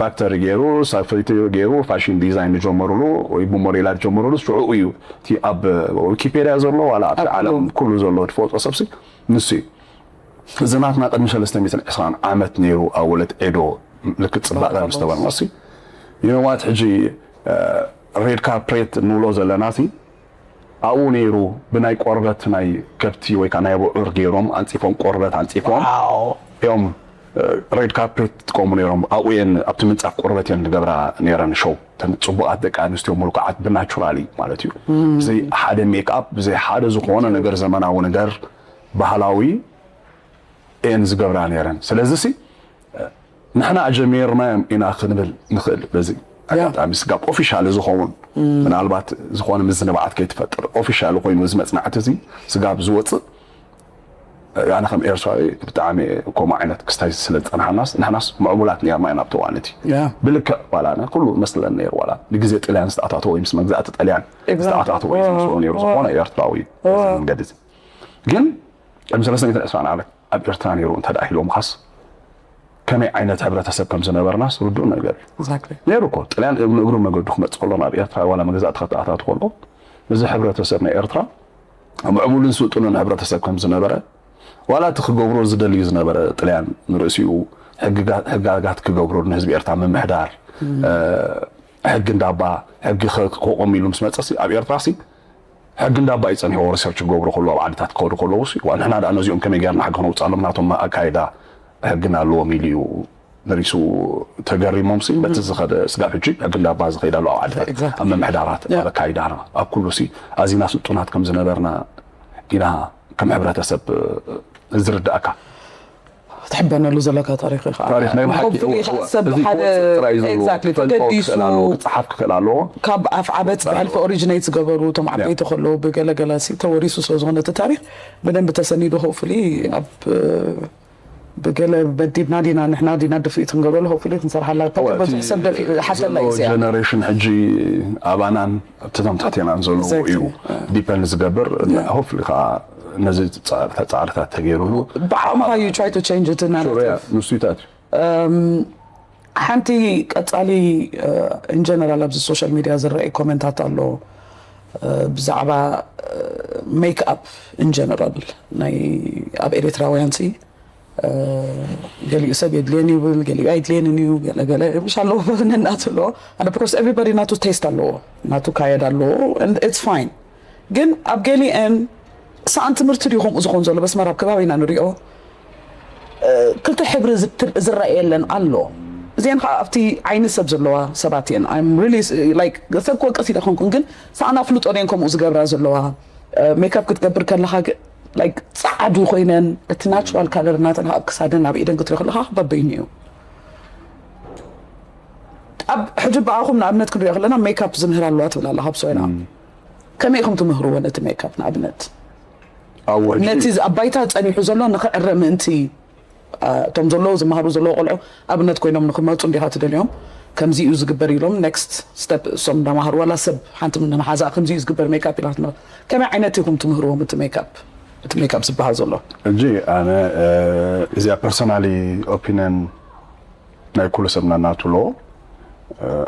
ፋክተሪ ገይሩ ሳፈይቲ ገይሩ ፋሽን ዲዛይን ዝጀመሩሉ ወይ ብሞዴላት ዝጀመሩሉ ሽዑ እዩ እቲ ኣብ ዊኪፔድያ ዘሎ ዋላ ኣብቲ ዓለም ኩሉ ዘሎ ትፈልጦ ሰብሲ ንሱ እዩ እዚ ናትና ቅድሚ ሰለስተ ሚእትን ዕስራን ዓመት ነይሩ ኣብ ወለት ኤዶ ምልክት ፅባቐ ምስ ተበልናሲ you know what ሕጂ ሬድ ካርፔት ንብሎ ዘለና ሲ ኣብኡ ነይሩ ብናይ ቆርበት ናይ ከብቲ ወይ ከዓ ናይ ብዑር ገይሮም ኣንፂፎም ቆርበት ኣንፂፎም እዮም ሬድ ካርፔት ትጥቀሙ ነይሮም ኣብኡ የን ኣብቲ ምንፃፍ ቆርበት የን ዝገብራ ነይረን ሾው ተን ፅቡቃት ደቂ ኣንስትዮ ምልኩዓት ብናቹራሊ ማለት እዩ ብዘይ ሓደ ሜክኣፕ ብዘይ ሓደ ዝኾነ ነገር ዘመናዊ ነገር ባህላዊ እየን ዝገብራ ነይረን ስለዚ ሲ ንሕና ጀሚርናዮም ኢና ክንብል ንኽእል በዚ ኣጋጣሚ ስጋብ ኦፊሻል ዝኸውን ምናልባት ዝኾነ ምዝንባዓት ከይትፈጥር ኦፊሻል ኮይኑ እዚ መፅናዕቲ እዚ ስጋብ ዝወፅእ ኣነ ከም ኤርትራዊ ብጣዕሚ ከምኡ ዓይነት ክስታይ ስለ ዝፀናሓናስ ንሕናስ ምዕቡላት ነርና ኢና ኣብቲ እዋን እቲ ብልክዕ ዋላ ኩሉ መስለን ነይሩ ዋላ ንግዜ ጥልያን ዝተኣታተወ ምስ መግዛእቲ ጥልያን ዝተኣታተወ ዝመስሎ ነይሩ ዝኾነ ኤርትራዊ መንገዲ ግን ቅድሚ ሰለስተ ሚእትን ዕስራን ዓመት ኣብ ኤርትራ ነይሩ እንተ ደኣ ኢሎምኻስ ከመይ ዓይነት ሕብረተሰብ ከም ዝነበርናስ ርዱእ ነገር እዩ ነይሩ እኮ ጥልያን ንእግሩ መገዱ ክመፅእ ከሎ ናብ ኤርትራ ዋላ መገዛእቲ ከተኣታት ከሎ እዚ ሕብረተሰብ ናይ ኤርትራ ምዕቡልን ስልጡንን ሕብረተሰብ ከም ዝነበረ ዋላ እቲ ክገብሮ ዝደልዩ ዝነበረ ጥልያን ንርእሲኡ ሕግጋት ክገብሩ ንህዝቢ ኤርትራ ምምሕዳር ሕጊ እንዳባ ሕጊ ከቆም ኢሉ ምስ መፀ ኣብ ኤርትራ ሕጊ እንዳባ እዩ ፀኒሕዎ ሪሰርች ክገብሩ ከለዉ ኣብ ዓድታት ክኸዱ ከለዉ ሲ ዋ ንሕና ደኣ ነዚኦም ከመይ ጌርና ሕጊ ክነውፅኣሎም ናቶም ኣካይዳ ሕግን ኣለዎም ኢሉ እዩ ንሪሱ ተገሪሞም ሲ በቲ ዝኸደ ስጋብ ሕጂ ሕጊ እንዳባ ዝኸይድ ኣሎ ኣብ ዓድታት ኣብ ምምሕዳራት ኣብ ኣካይዳና ኣብ ኩሉ ሲ ኣዚና ስልጡናት ከም ዝነበርና ኢና ከም ሕብረተሰብ ዝርዳእካ ትሕበነሉ ዘለካ ታሪኽ እዩ ከዓ ታሪኽ ናይ ብሓቂ ፍሉይ ከዓ ሰብ ሓደ ኤግዛክትሊ ተገዲሱ ክፀሓፍ ክኽእል ኣለዎ ካብ ኣፍ ዓበት ብሕልፊ ኦሪጂኔት ዝገበሩ እቶም ዓበይቲ ከለዉ ብገለገለ ሲ ተወሪሱ ስለ ዝኾነ እቲ ታሪኽ ብደንብ ተሰኒዱ ሆፕፉሊ ኣብ ብገለ በዲድና ዲና ንሕና ዲና ድፍኢት ክንገብረሉ ሆፕፉሊ ክንሰርሓላ እዋ፣ እቲ ብዙሕ ሰብ ደፊ ሓተላ ዘሎ እዩ እዚኣ። ጀነሬሽን ሕጂ ኣባናን ኣብቲ ታምታቴናን ዘለዎ እዩ። Exactly። ዲፐንድ ዝገብር። Yeah። ሆፕፉሊ ከዓ ነዚ ፃ- ፃዕርታት ተገይሩሉ ብዓቕምኻ you try to change እቲ ናራቲቭ። ንሱ ይታት እዩ። ሓንቲ ቀፃሊ ኢንጀነራል ኣብዚ ሶሻል ሚድያ ዝረኣይ ኮመንታት ኣሎ ብዛዕባ ሜክኣፕ ኢንጀነራል ናይ ኣብ ኤርትራውያን ሲ ገሊኡ ሰብ የድልየን ይብል፣ ገሊኡ ኣይድልየንን እዩ፣ ገለገለ ምሽ ኣለዎ በብነናት ኣለዎ። And of course everybody ናቱ ቴስት ኣለዎ፣ ናቱ ካየድ ኣለዎ። It's fine። ግን ኣብ ገሊአን ሰኣን ትምህርቲ ድዩ ከምኡ ዝኾን ዘሎ? በስመራ ኣብ ከባቢና ንሪኦ ክልተ ሕብሪ ዝረአ የለን ኣሎ። እዚአን ከዓ ኣብቲ ዓይኒ ሰብ ዘለዋ ሰባት እየን። ሰብ ክወቅስ ኢለ ኮንኩን ግን ሰኣን ኣፍልጦ ደን ከምኡ ዝገብራ ዘለዋ። ሜካፕ ክትገብር ከለኻ ጸዓዱ ኮይነን እቲ ናቹራል ካለር ናተን ኣብ ክሳደን ኣብ ኢደን ክትሪኦ ከለኻ ክበበይኑ እዩ። ኣብ ሕጂ ብኣኹም ንኣብነት ክንሪኦ ከለና ሜካፕ ዝምህር ኣለዋ ትብል ኣለኻ ኣብ ሶይና። ከመይ ኢኹም ትምህርዎ ነቲ ሜካፕ ንኣብነት? ነቲ ኣብ ባይታ ጸኒሑ ዘሎ ንኽዕረ ምእንቲ እቶም ዘለዉ ዝመሃሩ ዘለዉ ቆልዑ ኣብነት ኮይኖም ንክመፁ እንዲኻ ትደልዮም። ከምዚ እዩ ዝግበር ኢሎም ኔክስት ስቴፕ እሶም እንዳማሃሩ ዋላ ሰብ ሓንቲ ምንመሓዛ ከምዚ እዩ ዝግበር ሜካፕ ኢላ ክትመ ከመይ ዓይነት ኢኹም ትምህርዎም እቲ ሜካፕ እቲ ሜካፕ ዝበሃል ዘሎ? እጂ ኣነ እዚኣ ፐርሶናሊ ኦፒኒየን ናይ ኩሉ ሰብ ናናቱ ኣለዎ።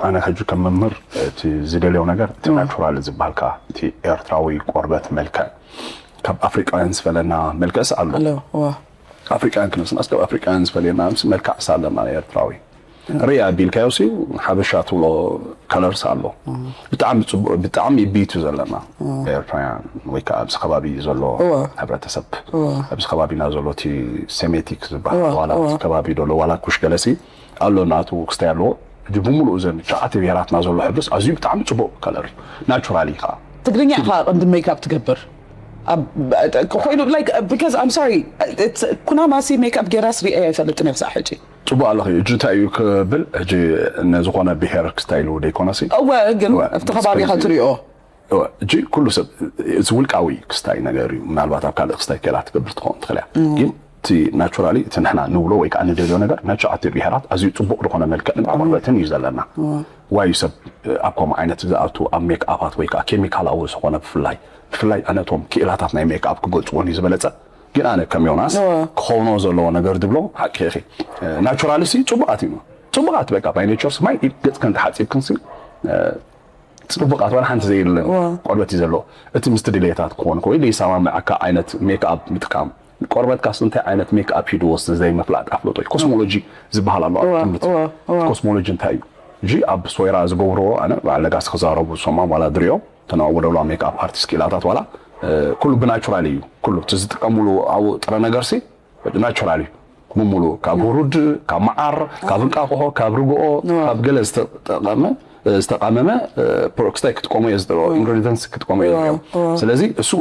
ኣነ ሕጂ ከም መምህር እቲ ዝደልዮ ነገር እቲ ናቹራል ዝበሃል ከዓ እቲ ኤርትራዊ ቆርበት መልክዕ ካብ ኣፍሪቃውያን ዝፈለና መልክዕስ ኣሎ። ኣፍሪቃውያን ክነስናስ ካብ ኣፍሪቃውያን ዝፈለየና ምስ መልክዕስ ኣለና ኤርትራዊ ሪያ ቢልካዮ ሲ ሓበሻ ትብሎ ከለርስ ኣሎ። ብጣዕሚ ፅቡቅ ብጣዕሚ ቢቱ ዘለና ኤርትራውያን ወይ ከዓ ኣብዚ ከባቢ ዘሎ ሕብረተሰብ ኣብዚ ከባቢና ዘሎ እቲ ሴሜቲክ ዝበሃል ዋላ ኣብዚ ከባቢ ዘሎ ዋላ ኩሽ ገለሲ ኣሎ ናቱ ክስታይ ኣለዎ። ሕጂ ብምሉኡ እዘን ሸዓተ ብሄራትና ዘሎ ሕብርስ ኣዝዩ ብጣዕሚ ፅቡቅ ከለር እዩ ናቹራሊ ከዓ ትግርኛ ኢኻ ቅንዲ ሜካፕ ትገብር ኮይኑ like because I'm sorry ኩናማሲ ሜካፕ ጌራስ ሪአ ኣይፈልጥን እየ ክሳዕ ሕጂ። ፅቡቅ ኣለኺ። ሕጂ እንታይ እዩ ክብል፣ ሕጂ ንዝኾነ ብሄር ክስታይ ኢሉ ደይኮነሲ። እወ፣ ግን እወ፣ ኣብቲ ከባቢኻ ትሪኦ። እወ፣ ሕጂ ኩሉ ሰብ፣ እዚ ውልቃዊ ክስታይ ነገር እዩ። ምናልባት ኣብ ካልእ ክስታይ ኬላ ትገብር ትኸውን ትኽእል እያ። ግን እቲ ናቹራሊ፣ እቲ ንሕና ንብሎ ወይ ከዓ ንደልዮ ነገር፣ ናይ ትሽዓተ ብሄራት ኣዝዩ ፅቡቅ ዝኾነ መልክዕን ቆርበትን እዩ ዘለና። ዋዩ ሰብ ኣብ ከምኡ ዓይነት ዝኣቱ፣ ኣብ ሜክኣፓት ወይ ከዓ ኬሚካላዊ ዝኾነ ብፍላይ፣ ብፍላይ ኣነቶም ክኢላታት ናይ ሜክኣፕ ክገልፅዎ እዩ ዝበለፀ። ግን ኣነ ከም ዮናስ እወ። ክኸውኖ ዘለዎ ነገር ድብሎ ሓቂ ኢኺ። ናቹራሊ ሲ ጽቡቓት እዩ። ጽቡቓት በቃ ባይ ኔቸር ሲ ማይ ኢድ ገጽ ከም ተሓጺብክን ሲ ጽቡቓት ዋላ ሓንቲ ዘይለን እወ። ቆርበት እዩ ዘለዎ። እቲ ምስቲ ድሌታት ክኾን ወይ ዘይሰማምዓካ ዓይነት ሜክኣፕ ምጥቃም ቆርበትካስ እንታይ ዓይነት ሜክኣፕ ሂድዎ ስ ዘይምፍላጥ ኣፍለጦ እዩ። ኮስሞሎጂ ዝበሃል ኣሎ ኣብ እወ፣ ትምህርቲ። እወ፣ እወ። ኮስሞሎጂ እንታይ እዩ? እጂ ኣብ ሶይራ ዝገብርዎ ኣነ በዓል ነጋሲ ክዛረቡ ዝሰማም ዋላ ድሪኦ ተናው ወደብላ ሜክኣፕ ኣርቲስት ክኢላታት ዋላ ኩሉ ብናቹራል እዩ ኩሉ እቲ ዝጥቀምሉ ኣብኡ ጥረ ነገር ሲ ናቹራል እዩ ብምሉ ካብ ሁሩድ ካብ መዓር ካብ እንቃቆሖ ካብ ርግኦ ካብ ገለ ዝተጠቀመ ዝተቃመመ ፕሮክስታይ ክትቀሙ እየ ዝጥሮ ኢንግሪዲንትስ ክትቀሙ እየ ዝጥሮ ስለዚ እሱ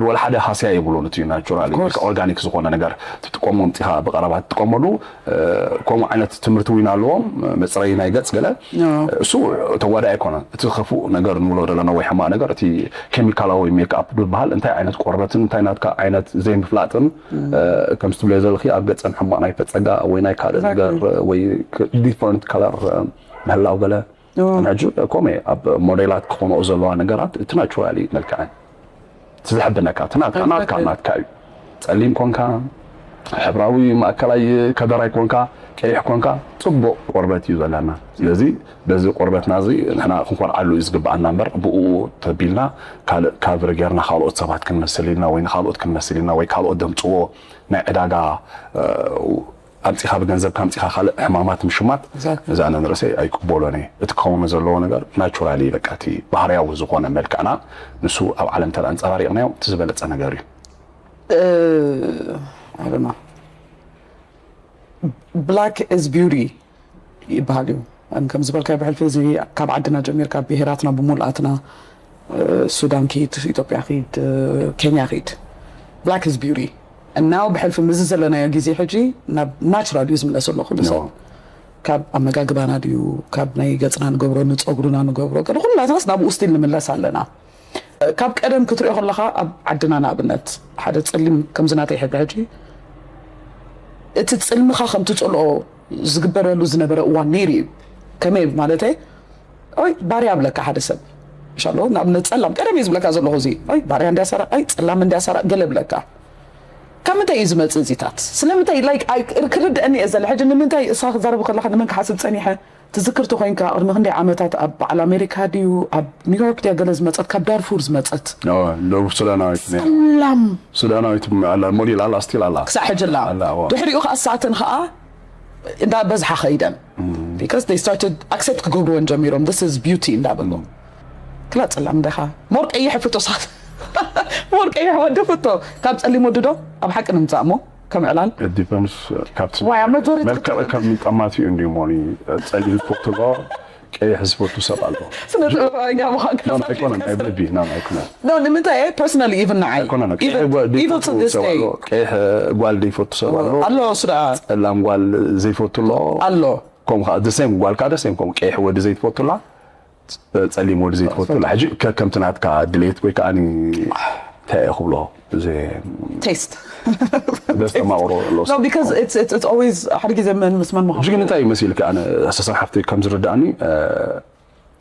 ወላ ሓደ ሃስያ የብሉን እቲ ናቹራል ኦርጋኒክ ዝኾነ ነገር ትጥቀሙ ምፂኻ ብቀረባ ትጥቀመሉ ከምኡ ዓይነት ትምህርቲ እውን ኣለዎም መፅረይ ናይ ገፅ ገለ እሱ ተዋዳኢ ኣይኮነን እቲ ክፉእ ነገር ንብሎ ዘለና ወይ ሕማቅ ነገር እቲ ኬሚካላዊ ሜክኣፕ ዝበሃል እንታይ ዓይነት ቆርበትን እንታይ ናትካ ዓይነት ዘይምፍላጥን ከምዚ ትብለዮ ዘለኺ ኣብ ገፀን ሕማቅ ናይ ፈፀጋ ወይ ናይ ካልእ ነገር ወይ ዲፈረንት ከለር ምህላው ገለ ሕጂ ኮመ ኣብ ሞዴላት ክኾንኦ ዘለዋ ነገራት እቲ ናቹራሊ መልክዐን እቲ ዘሐብነካ እቲ ናትካ ናትካ ናትካ እዩ ጸሊም ኮንካ ሕብራዊ ማእከላይ ከደራይ ኮንካ ቀይሕ ኮንካ ጽቡቅ ቆርበት እዩ ዘለና ስለዚ በዚ ቆርበትና እዚ ንሕና ክንኮርዓሉ እዩ ዝግብኣና እምበር ብኡ ተቢልና ካልእ ካቨር ጌርና ካልኦት ሰባት ክንመስል ኢልና ወይ ንካልኦት ክንመስል ኢልና ወይ ካልኦት ደምፅዎ ናይ ዕዳጋ ኣምፂኻ ብገንዘብካ ኣምፂኻ ካልእ ሕማማት ምሽማት እዚ ኣነ ንርእሰይ ኣይቅበሎን እየ እቲ ክኸውን ዘለዎ ነገር ናቹራሊ በቃ እቲ ባህርያዊ ዝኾነ መልክዕና ንሱ ኣብ ዓለም ተኣንፀባሪቕናዮ እቲ ዝበለፀ ነገር እዩ ኣረና black is beauty ይበሃል እዩ ከም ዝበልካዮ ብሕልፊ እዚ ካብ ዓድና ጀሚርካ ብሄራትና ብሙልኣትና ሱዳን ኪድ ኢትዮጵያ ኪድ ኬንያ ኪድ black is beauty እናው ብሕልፊ ምዚ ዘለናዮ ግዜ ሕጂ ናብ ናቹራል እዩ ዝምለስ ኣሎ ኩሉ ሰብ ካብ ኣመጋግባና ድዩ ካብ ናይ ገፅና ንገብሮ ንፀጉርና ንገብሮ ገለ ኩላትናስ ናብኡ ስቲል ንምለስ ኣለና ካብ ቀደም ክትሪኦ ከለካ ኣብ ዓድና ንኣብነት ሓደ ፀሊም ከምዚ ናተይ ሕብሪ ሕጂ እቲ ጽልምኻ ከም ትጸልኦ ዝግበረሉ ዝነበረ እዋን ነይሩ እዩ። ከመይ ማለተይ? ኦይ፣ ባርያ ኣብለካ ሓደ ሰብ። ሻሎ፣ ንኣብነት ጸላም ቀደም እዩ ዝብለካ ዘለኹ፣ እዚ ኦይ፣ ባርያ እንዲያ ሰራ፣ ኣይ፣ ጸላም እንዲያ ሰራ፣ ገለ ብለካ። ካብ ምንታይ እዩ ዝመጽእ እዚታት? ስለምንታይ? ላይክ፣ ኣይ፣ ክርድአኒ እየ ዘለ። ሕጂ ንምንታይ እሳ ክዛረብ ከለኻ ንመን ክሓስብ ጸኒሐ? ትዝክርቲ ኮይንካ፣ ቅድሚ ክንደይ ዓመታት ኣብ በዓል ኣሜሪካ ድዩ፣ ኣብ ኒውዮርክ ድያ ገለ ዝመጸት፣ ካብ ዳርፉር ዝመጸት? ደቡብ ሱዳናዊት ነያ። ጸላም። ሱዳናዊት ኣላ፣ ሞዴል ኣላ፣ ስቲል ኣላ። ክሳብ ሕጂ ኣላ። ኣላ፣ እዋ። ድሕሪኡ ከኣ ሳተን ከኣ እንዳ በዝሓ ከይደን። Because they started accept ክገብርወን ጀሚሮም፣ this is beauty እንዳበሉ። ክላ ጸላም እንደኻ። ሞር ቀይሕ ፍቶሳት። ሞር ቀይሕ ወዲ ፍቶ። ካብ ጸሊም ወዲ ዶ? ኣብ ሓቂ ንምጻእ እሞ፣ ከም ዕላል። It depends ካብቲ ዋይ፣ ኣብ መጆሪቲ መልክዕ ከም ጠማት እዩ እንዲዩ ሞኒ ጸሊም ዝፈትሎ ቀይሕ ዝፈቱ ሰብ ኣሎ። ስነ ጥበባኛ ምዃንካ ኖ ኣይኮነን፣ ናይ ብልቢ ኖ ኣይኮነን። No፣ ንምንታይ እየ personally even ንዓይ ኣይኮነን። even ጓል even to ዘይፈቱ this ሰብ day ኣሎ፣ ቀይሕ ጓል ዘይፈቱ ሰብ ኣሎ። ኣሎ እሱ ደኣ ጸላም ጓል ዘይፈቱ ኣሎ። ኣሎ። ከምኡ ከዓ ደሴም ጓል ከዓ ደሴም ከምኡ ቀይሕ ወዲ ዘይትፈቱላ፣ ጸሊም ወዲ ዘይትፈቱላ። ሕጂ ከ- ከምቲ ናትካ ድሌት ወይ ከዓ እንታይ እየ ክብሎ፣ እዚ ቴስት ደስ ተማቕሮ ኣሎ። No, because it's it's it's always ሓደ ግዜ መን ምስ መን ምዃኑ ሕጂ ግን እንታይ እዩ መሲልካ? ኣነ ሰሰን ሓፍቲ ከም ዝርዳእኒ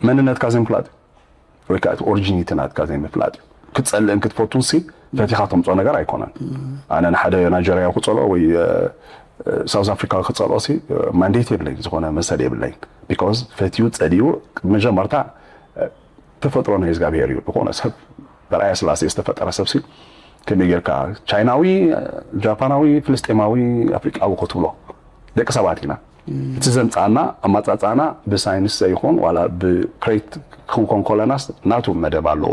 መንነትካ ዘይምፍላጥ ወይ ከዓ እቲ ኦሪጂኒቲ ናትካ ዘይምፍላጥ እዩ። ክትጸልእን ክትፈቱን ሲ ፈቲኻ ተምጾ ነገር ኣይኮነን። ኣነ ንሓደ ናይጀርያዊ ክጸልኦ ወይ ሳውዝ ኣፍሪካ ክጸልኦ ሲ ማንዴት የብለይ፣ ዝኾነ መሰል የብለይ። ቢኮዝ ፈትዩ ጸልዩ መጀመርታ ተፈጥሮ ናይ እግዚኣብሄር እዩ። ዝኾነ ሰብ በርኣያ ስላሴ ዝተፈጠረ ሰብ ሲ ከመይ ጌርካ ቻይናዊ፣ ጃፓናዊ፣ ፍልስጤማዊ፣ ኣፍሪቃዊ ክትብሎ? ደቂ ሰባት ኢና። እቲ ዘምጻና ኣማጻጻና ብሳይንስ ዘይኹን ዋላ ብክሬት ክንኮን ኮለናስ ናቱ መደብ ኣለዎ።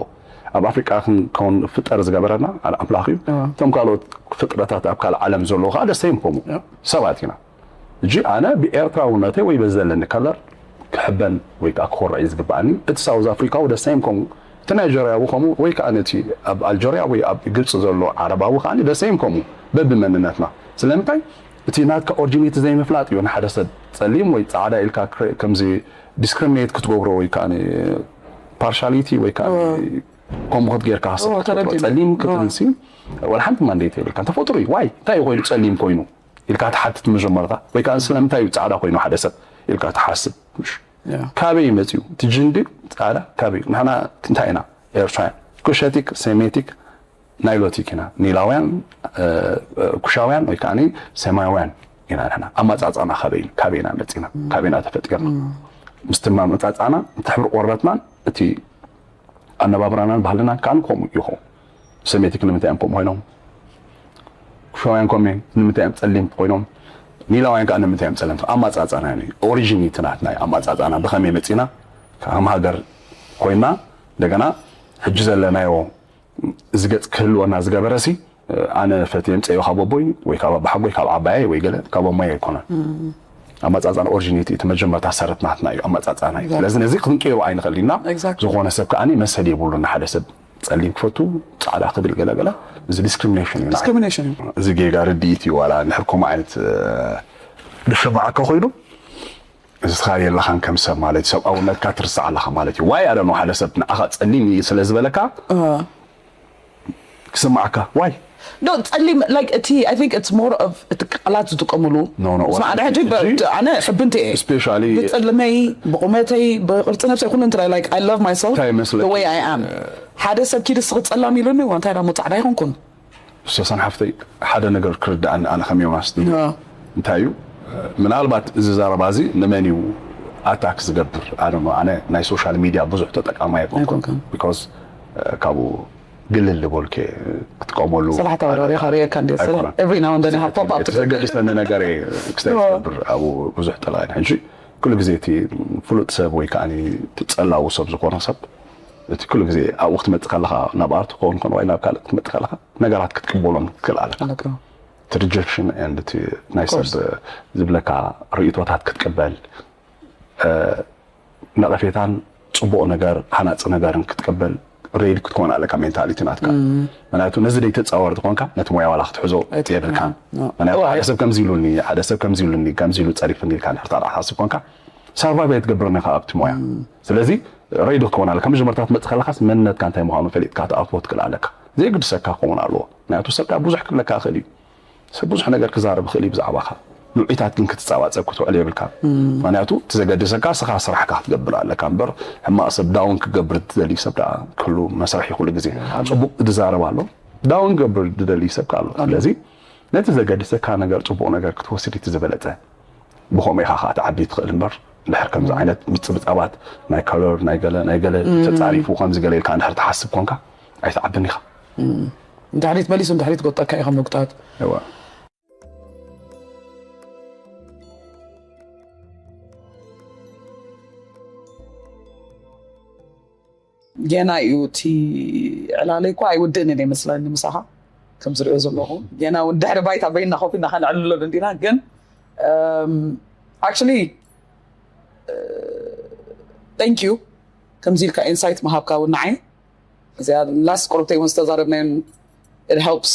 ኣብ ኣፍሪቃ ክንከውን ፍጠር ዝገበረና ኣምላኽ እዩ። እቶም ካልኦት ፍጥረታት ኣብ ካልእ ዓለም ዘለዉ ከዓ ደሰይም ከምኡ ሰባት ኢና። እጂ ኣነ ብኤርትራውነተይ ወይ በዚ ዘለኒ ከለር ክሕበን ወይ ከዓ ክኮርዕ እዩ ዝግባኣኒ። እቲ ሳውዝ ኣፍሪካዊ ደሰይም ከምኡ፣ እቲ ናይጀርያዊ ከምኡ፣ ወይ ከዓ ነቲ ኣብ ኣልጀርያ ወይ ኣብ ግብፂ ዘሎ ዓረባዊ ከዓ ደሰይም ከምኡ በብመንነትና። ስለምንታይ? እቲ ናትካ ኦሪጂኒቲ ዘይምፍላጥ እዩ ንሓደ ሰብ ጸሊም ወይ ጻዕዳ ኢልካ ክረ- ከምዚ ዲስክሪሚኔት ክትገብሮ ወይ ከዓ ፓርሻሊቲ ወይ ከዓ ከምኡ ክትጌርካ ሓሳብ ክትፈጥሮ። ተረዲእኒ። ጸሊም ክትብል ሲ ዋላ ሓንቲ ማንዴት የብልካ። ተፈጥሮ እዩ። ዋይ እንታይ እዩ ኮይኑ ጸሊም ኮይኑ ኢልካ ትሓትት መጀመርታ፣ ወይ ከዓ ስለምንታይ እዩ ጻዕዳ ኮይኑ ሓደ ሰብ ኢልካ ትሓስብ። ምሽ Yeah. ካበይ እዩ መፅዩ? እቲ ጅንዲ ጻዕዳ ካበይ እዩ? ንሕና እንታይ ኢና? ኤርትራውያን፣ ኩሸቲክ፣ ሴሜቲክ፣ ናይሎቲክ ኢና። ኒላውያን፣ ኩሻውያን ወይ ከዓ ሰማያውያን ኢና። ንሕና ኣመፃፅኣና ካበይ እዩ? ካበይና መፂና? ካበይና ተፈጢርና? ምስቲ ኣመፃፅኣና፣ እቲ ሕብሪ ቆርበትናን እቲ ኣነባብራናን ባህልናን ከዓ ከምኡ ይኸውን። ሰሜቲክ ንምንታይ እዮም ከምኡ ኮይኖም? ኩሻውያን ኮሜ ንምንታይ እዮም ጸሊም ኮይኖም? ኒላውያን ከዓ ንምንታይ እዮም ጸለምቲ? ኣማጻጻና እዩ። ኦሪጂን እዩ እቲ ናትና እዩ። ኣማጻጻና ብኸመይ መጺና ከም ሃገር ኮይና እንደገና ሕጂ ዘለናዮ እዚ ገጽ ክህልወና ዝገበረ ሲ ኣነ ፈትየ ምጸዮ ካብ ኣቦይ ወይ ካብ ኣባሓጎይ ካብ ዓባየይ ወይ ገለ ካብ ኣሞይ ኣይኮነን። ኣመጻጽኣና ኦሪጂኒቲ እቲ መጀመርታ ሰረት ናትና እዩ፣ ኣመጻጽኣና እዩ። ስለዚ ነዚ ክንቀይሮ ኣይንኽእል ኢና። Exactly. ዝኾነ ሰብ ከኣ መሰል የብሉን ንሓደ ሰብ ጸሊም ክፈቱ ጻዕዳ ክብል ገለ ገለ፣ እዚ ዲስክሪሚኔሽን እዩ። ዲስክሪሚኔሽን እዩ። እዚ ጌጋ ርድኢት እዩ። ዋላ ንድሕር ከምኡ ዓይነት ድሽማዓካ ኮይኑ እዚ ትኻል የለኻን ከም ሰብ ማለት እዩ። ሰብኣውነትካ ትርስዕ ኣለኻ ማለት እዩ። ዋይ ኣደኖ ሓደ ሰብ ንዓኻ ጸሊም እዩ ስለ ዝበለካ ክስማዓካ ዋይ ዶ ጸሊም like እቲ I think it's more of እቲ ቃላት ዝጥቀሙሉ No, no, ስማ ኣነ ሕጂ ሕጂ ኣነ ሕብንቲ እየ Especially- ብጸልመይ ብቁመተይ ብቅርጺ ነብሰይ ኩሉ እንትላይ like I love myself እንታይ ይመስለኪ? The way I am ሓደ ሰብ ኪድ ስኽ ጸላም ኢሉኒ ዋ እንታይ ዳሞ ጻዕዳ ኣይኮንኩን ሰሰን ሓፍተይ ሓደ ነገር ክርዳእኒ ኣነ ከም ዮናስ Yeah. እንታይ እዩ ምናልባት እዚ ዘረባ እዚ ንመን እዩ ኣታክ ዝገብር ኣነ ኣነ ናይ ሶሻል ሚድያ ብዙሕ ተጠቃሚ ኣይኮንኩን ኣይኮንኩን። ቢኮዝ ካብኡ ግልል ልቦልከ ክትቀመሉ ሰላሕታ ወረሪኻ ርእየካ እንደ ስለ ኣይኮነን። every now and then have pop up እቲ ዘገድሰኒ ነገር ክስታይ ዝገብር ኣብኡ ብዙሕ ጥላ ሕጂ ኩሉ ግዜ እቲ ፍሉጥ ሰብ ወይ ከዓ ትፀላዊ ሰብ ዝኾነ ሰብ እቲ ኩሉ ግዜ ኣብኡ ክትመፅእ ከለካ ናብ ኣርት ክኸውን ኮን ወይ ናብ ካልእ ክትመፅእ ከለካ ነገራት ክትቅበሎም ትክእል ኣለካ እቲ ሪጀክሽን and እቲ ናይ ሰብ ዝብለካ ርእቶታት ክትቅበል ነቐፌታን ፅቡቕ ነገር ሃናፂ ነገርን ክትቅበል ሬዲ ክትኮን ኣለካ ሜንታሊቲ ናትካ ምክንያቱ ነዚ ደይ ተፃወር ዝኾንካ ነቲ ሞያ ዋላ ክትሕዞ የብልካን ምክንያቱ ሓደ ሰብ ከምዚ ኢሉኒ ሓደ ሰብ ከምዚ ኢሉኒ ከምዚ ኢሉ ፀሪፍኒ ኢልካ ንሕርታ ሓስብ ኮንካ ሳርቫይቭ ኣይትገብርን ኢኻ ኣብቲ ሞያ ስለዚ ሬዲ ክትኮን ኣለካ መጀመርታ ትመፅእ ከለካስ መንነትካ እንታይ ምዃኑ ፈሊጥካ ትኣትዎ ትክእል ኣለካ ዘይግድሰካ ክኸውን ኣለዎ ምክንያቱ ሰብ ብዙሕ ክብለካ ይኽእል እዩ ሰብ ብዙሕ ነገር ክዛረብ ይኽእል እዩ ብዛዕባኻ። ንውዒታት ግን ክትጻባጸብ ክትውዕል የብልካ። ምክንያቱ እቲ ዘገድሰካ ንስኻ ስራሕካ ክትገብር ኣለካ እምበር፣ ሕማቕ ሰብ ዳውን ክገብር ዝደሊ ሰብ ደኣ ክህሉ መስርሕ እዩ ኩሉ ግዜ። ጽቡቕ ዝዛረብ ኣሎ፣ ዳውን ክገብር ዝደሊ ሰብ ከ ኣሎ። ስለዚ ነቲ ዘገድሰካ ነገር፣ ጽቡቕ ነገር ክትወስድ እቲ ዝበለጸ። ብኸምኡ ኢኻ ከዓ ትዓቢ ትኽእል እምበር፣ እንድሕር ከምዚ ዓይነት ምጽብጻባት ናይ ከለር ናይ ገለ ናይ ገለ ተጻሪፉ ከምዚ ገለ ኢልካ እንድሕር ትሓስብ ኮንካ ኣይትዓብን ኢኻ። ንድሕሪት መሊሱ ንድሕሪት ክወጠካ ኢኻ ምጉጣት። እዋ ጌና እዩ እቲ ዕላለይ እኳ ኣይውድእን እየ ይመስለኒ ምሳኻ ከም ዝሪኦ ዘለኹ። ጌና እውን ድሕሪ ባይታ በይና ኮፍ ኢልና ከነዕልሎ እንዲና። ግን actually thank you ከምዚ ኢልካ ኢንሳይት ምሃብካ እውን ንዓይ። እዚኣ ላስት ቁርብተይ እውን ዝተዛረብናዮን it helps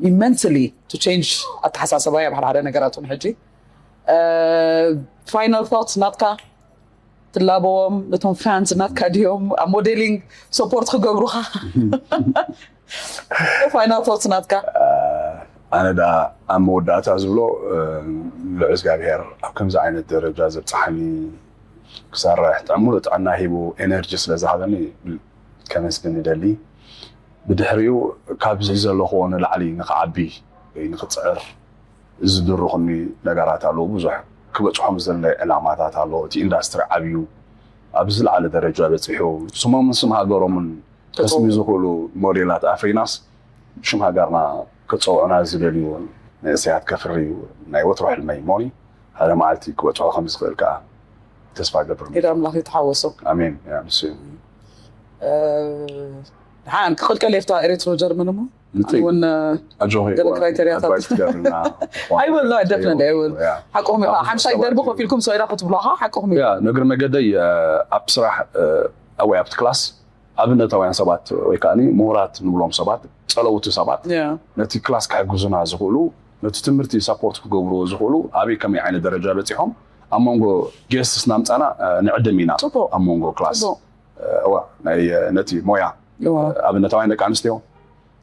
immensely to change ኣተሓሳሰባይ ኣብ ሓደ ሓደ ነገራት እውን ሕጂ። ፋይናል ቶትስ ናትካ ትላበዎም ነቶም ፋንስ ናትካ ድዮም ኣብ ሞዴሊንግ ሰፖርት ክገብሩኻ? ፋይናል ቶትስ ናትካ? ኣነ ደኣ ኣብ መወዳእታ ዝብሎ ልዑል እግዚኣብሔር ኣብ ከምዚ ዓይነት ደረጃ ዘብፅሓኒ ክሰርሕ ጥዕሙሉ ጥዕና ሂቡ ኤነርጂ ስለ ዝሃበኒ ከመስግን ይደሊ። ብድሕሪኡ ካብዚ ዘለኽዎ ንላዕሊ ንኽዓቢ ወይ ንኽፅዕር ዝድርኹኒ ነገራት ኣለዉ። ብዙሕ ክበፅሖም ዝደለየ ዕላማታት ኣለዎ። እቲ ኢንዳስትሪ ዓብዩ ኣብ ዝለዓለ ደረጃ በፂሑ ስሞምን ስም ሃገሮምን ከስሚ ዝኽእሉ ሞዴላት ኣፍሪናስ ሽም ሃገርና ክፀውዑና ዝደልዩ መንእሰያት ከፍሪ እዩ ናይ ወትሮ ሕልመይ እሞኒ ሓደ መዓልቲ ክበፅሖ ከም ዝኽእል ከዓ ተስፋ ገብር። ኢድ ኣምላኽ ይተሓወሶ። ኣሜን። ያ ንሱ እዩ። ሓን ክቕልቀል የፍታ ኤሪትሮ ጀርመን እሞ ንጽይ እውን ኣጆኺ ገለ ክራይቴሪያታት ኣድቫይስ ትገብርና I will not definitely I will ሓቅኹም ኢኻ ሓምሻይ ደርቢ ኮፍ ኢልኩም ሰይራ ክትብሉ ኢኻ ሓቅኹም ኢኻ ያ ንእግሪ መገደይ ኣብ ስራሕ ወይ ኣብቲ ክላስ ኣብነታውያን ሰባት ወይ ከዓ ምሁራት ንብሎም ሰባት ፀለውቲ ሰባት Yeah. ነቲ ክላስ ክሕግዙና ዝኽእሉ ነቲ ትምህርቲ ሳፖርት ክገብርዎ ዝኽእሉ ኣበይ ከመይ ዓይነት ደረጃ በፂሖም ኣብ መንጎ ጌስትስ እናምፃና ንዕድም ኢና ፅቡቅ። ኣብ መንጎ ክላስ ፅቡቅ። እዋ ናይ ነቲ ሞያ እዋ ኣብነታውያን ደቂ ኣንስትዮ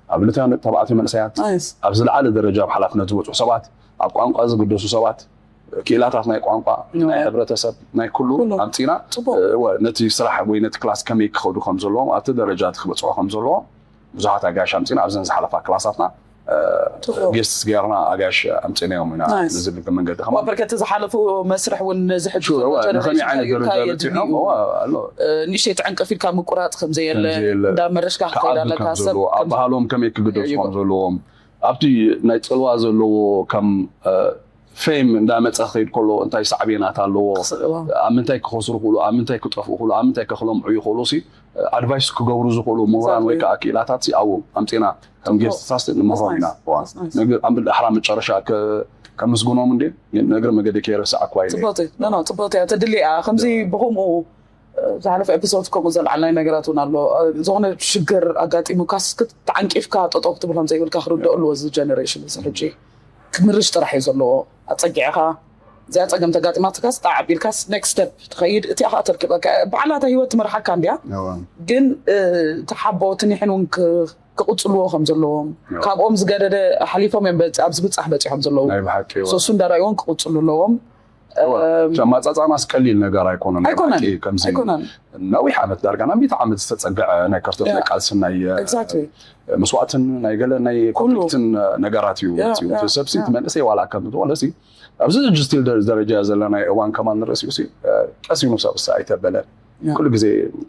ኣብነታውያን ደቂ ተባዕትዮ መንእሰያት ናይስ ኣብ ዝለዓለ ደረጃ ኣብ ሓላፍነት ዝበፅሑ ሰባት ኣብ ቋንቋ ዝግደሱ ሰባት ክኢላታት ናይ ቋንቋ ናይ ሕብረተሰብ ናይ ኩሉ ኩሉ። ኣምፂና ፅቡቅ። እወ ነቲ ስራሕ ወይ ነቲ ክላስ ከመይ ክኸዱ ከም ዘለዎም ኣብቲ ደረጃ እቲ ክበፅሑ ከም ዘለዎም ብዙሓት ኣጋሽ ኣምፂና ኣብዘን ዝሓለፋ ክላሳትና ፅቡቅ። ጌስትስ ገይርና ኣጋሽ ኣምፂናዮም ኢና ናይስ። ንዝብል መንገዲ እዋ ከማን በርከት ዝሓለፉ መስርሕ እውን ነዚ ሕጂ እወ ዘሎ ንኸመይ ዓይነት ጀነሬሽን ደረጃ ከየድሊ በፂሖም እዩ። እወ ኣሎ ንእሽተይ ተዕንቅፊልካ ምቁራፅ ከም ዘየለ ከም ዘየለ እንዳመረሽካ ክትኸይድ ክዓቢ ኣለካ ከም ሰብ ዘለዎ ኣብ ባህሎም ከመይ ክግደሱ ይጎ- ከም ዘለዎም ኣብቲ ናይ ፅልዋ ዘለዎ ከም ፌም እንዳመፀ ክኸይድ ከሎ እንታይ ሳዕቤናት ኣለዎ ክስእዋ። ኣብ ምንታይ ክኸስሩ ክእሉ ኣብ ምንታይ ክጠፍኡ ክእሉ ኣብ ምንታይ ከክለምዑ ይኽእሉ ሲ ኣድቫይስ ክገብሩ ዝኽእሉ ምሁራን ወይ ከዓ ክኢላታት ሲ ኣብኡ ኣምፂና ከም ጌስትሳስ ንምህሮም ኢና እዋ። That's nice. ነገር ኣብ ዳሕራ መጨረሻ ከ- ከምስግኖም እንዴ ነግር መገዲ ከይረሳዕ እኳ ኢለ ፅብቅቲ ኖ ኖ ፅብቅቲ እያ ተድሊ እያ ከምዚ ብከምኡ ዝሓለፈ ኤፒሶድ ከምኡ ዘልዓልናይ ነገራት እውን ኣሎ ዝኾነ ሽግር ኣጋጢሙካስ ተዓንቂፍካ ጠጠው ክትብል ከም ዘይብልካ ክርደእ ኣለዎ እዚ ጀነሬሽን እዚ ሕጂ ክምርሽ ጥራሕ እዩ ዘለዎ ኣፀጊዕኻ እዚኣ ፀገም ተጋጢማትካስ ጣዕ ኣቢልካስ ኔክስት ስቴፕ ትኸይድ እቲኣ ከዓ ተርክበካ በዓላታ ህይወት ትመርሓካ እንዲያ እዋ። ግን ተሓቦ ትኒሕን እውን ክቕፅልዎ ከም ዘለዎም ካብኦም ዝገደደ ሓሊፎም እዮም ኣብዚ ብፃሕ በፂሖም ዘለዉ ናይ ብሓቂ እዋ። ሶሱ እንዳራእይዎም ክቕፅሉ ኣለዎም ማፃፃማስ ቀሊል ነገር ኣይኮነን ኣይኮነን ከምዚ ኣይኮነን ነዊሕ ዓመት ዳርጋ ናብ ሚእቲ ዓመት ዝተፀግዐ ናይ ከርተት ናይ ቃልስን ናይ exactly መስዋእትን ናይ ገለ ናይ ኮንፍሊክትን ነገራት እዩ መፅኡ እቲ ሰብሲ እቲ መንእሰይ ዋላ ከም ዝኾነ ሲ ኣብዚ ሕጂ ስቲል ደረጃ ዘለና እዋን ከማን ንርእሲ ሲ ቀሲኑ ሰብሲ ኣይተበለ ኩሉ ግዜ